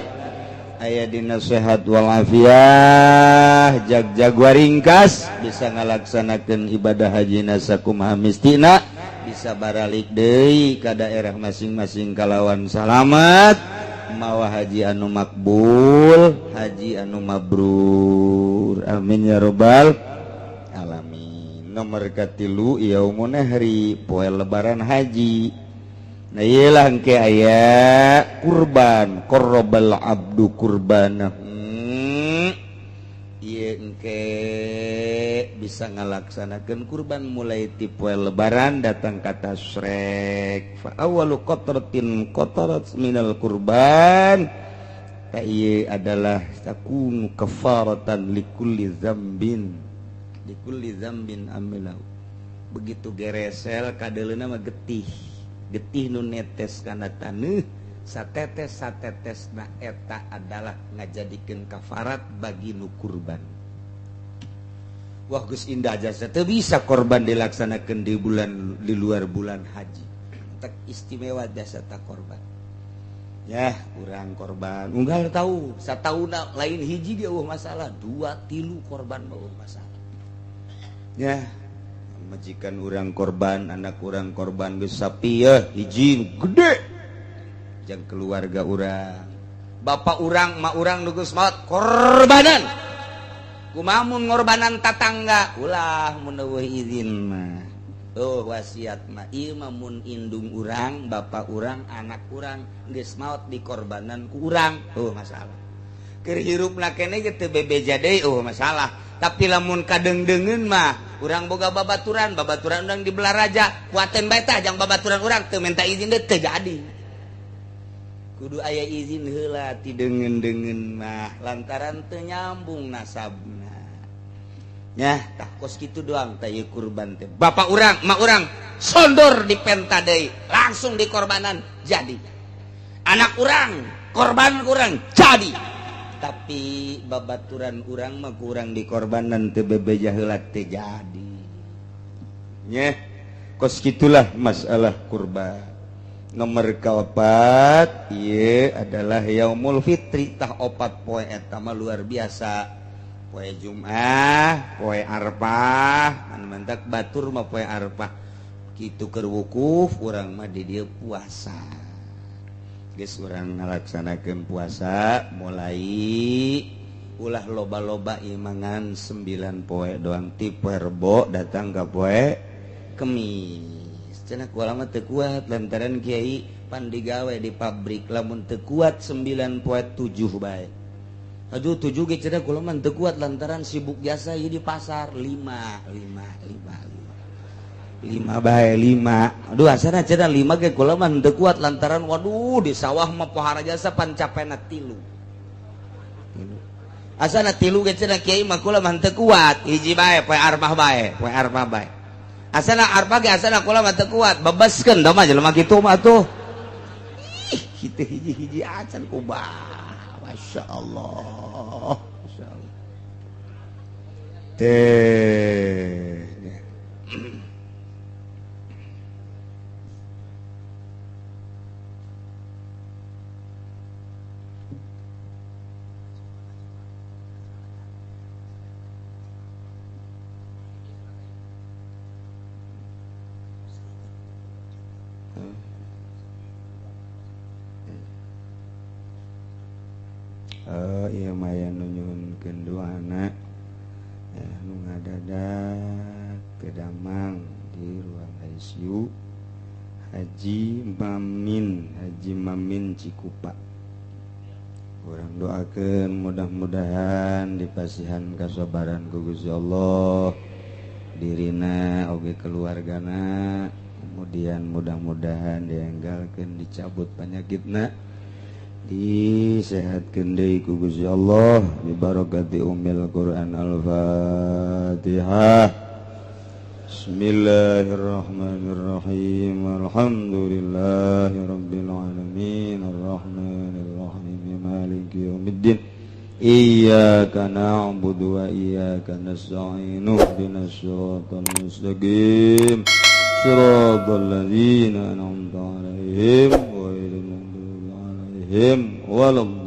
aya dina sehat walafiah, jag-jag waringkas bisa ngalaksanakeun ibadah haji sakumaha mistina, bisa baralik deui ka daerah masing-masing kalawan salamat, mawa haji anu makbul, haji anu mabrur, amin ya robbal alamin. Nomor katilu, yaumun nahri, poe lebaran haji. Nah, iyalah engke aya kurban, qarrabal abdu kurbanahu. Ieu engke bisa ngalaksanakeun kurban mulai ti poe lebaran datang ka tasrek. Fa awwalu qatratin qatarat minal kurban ta ieu adalah takunu kafaratan likulli dzambin, likulli dzambin amilahu. Begitu geresel kadeleuna mah getih, getih nu netes kana taneuh satetes satetes na eta adalah ngajadikeun kafarat bagi nu kurban. Wah, geus indah jasa teu bisa korban dilaksanakeun di bulan di luar bulan haji. Tak istimewa jasa tak korban. Ya, urang korban unggal tahu satauna lain hiji ge eueuh masalah, dua tilu korban eueuh masalah. Ya, Pamajikan urang korban, anak urang korban, geus sapi ya hiji gede jang keluarga urang, bapak urang, mak urang nu geus maot korbanan. Kumaha mun ngorbanan tatangga? Ulah mun eueuh izin mah. Oh, wasiat mah ieu mah mun indung urang, bapak urang, anak urang geus maot dikorbanan ku urang, oh masalah. Keur hirupna keneh ge teu bebeja deui, oh masalah. Tapi lamun kadengdengeun mah urang boga babaturan, babaturan urang di Belaraja, kuateun bae tah jang babaturan urang, teu minta izin deui teu jadi. Kudu aya izin heula ti deungeun-deungeun mah lantaran teu nyambung nasabna. Nyah tah kos kitu doang tah ieu kurban teh. Bapak urang, mak urang sondor dipenta deui, langsung dikorbanan jadi. Anak urang korban urang jadi. Tapi babaturan urang mah kurang dikorbanan teu bebeja heula teu jadi. Nyeh, kos kitulah masalah kurban. Nomor keempat ieu adalah Yaumul Fitri. Tah opat poe eta mah luar biasa. Poe Jumat, poe Arfah, anu mantak batur mah poe Arfah. Kitu keur wukuf urang mah di dieu puasa. Geus urang ngalaksanakeun puasa mulai ulah loba-loba imangan 9 poe doang ti poe Rebo datang ka poe Kemis. Cenah kula mah teu kuat lantaran kiai pan digawe di pabrik, lamun teu kuat 9 poe 7 bae. Aduh 7 ge cenah kula mah teu kuat lantaran sibuk jasa ieu di pasar. 5 5 5 5 5 bae 5. Aduh asana cenah 5 ge kula mah teu kuat lantaran waduh di sawah mah pohara jasa pan capena 3. Asana 3 ge cenah kiai mah kula mah teu kuat, hiji bae poe Arfah bae, poe Arfah bae. Asana Arfah ge asana kula mah teu kuat, bebaskeun da mah jelema kitu mah atuh. Ih, kitu hiji-hiji acan kubah. Masya Allah. Masya Allah. Teh. Iya maya nu nyuhunkeun doana nu ngadadak teu damang di ruang ICU Haji Mamin Cikupa. Urang doakeun mudah-mudahan dipasihan kasabaran ku Gusti Allah dirina oge keluargana, kemudian mudah-mudahan dienggalkeun dicabut penyakitna, disehatkeun deui ku Gusti Allah bi barakati ummil Quran. Al-Fatihah. Bismillahirrahmanirrahim. Alhamdulillahirabbil alamin arrahmanirrahim maliki yaumiddin. Iyyaka na'budu wa iyyaka nasta'in ihdinas siratal mustaqim siratal ladzina an'amta 'alaihim ghairil maghdubi 'alaihim waladdallin.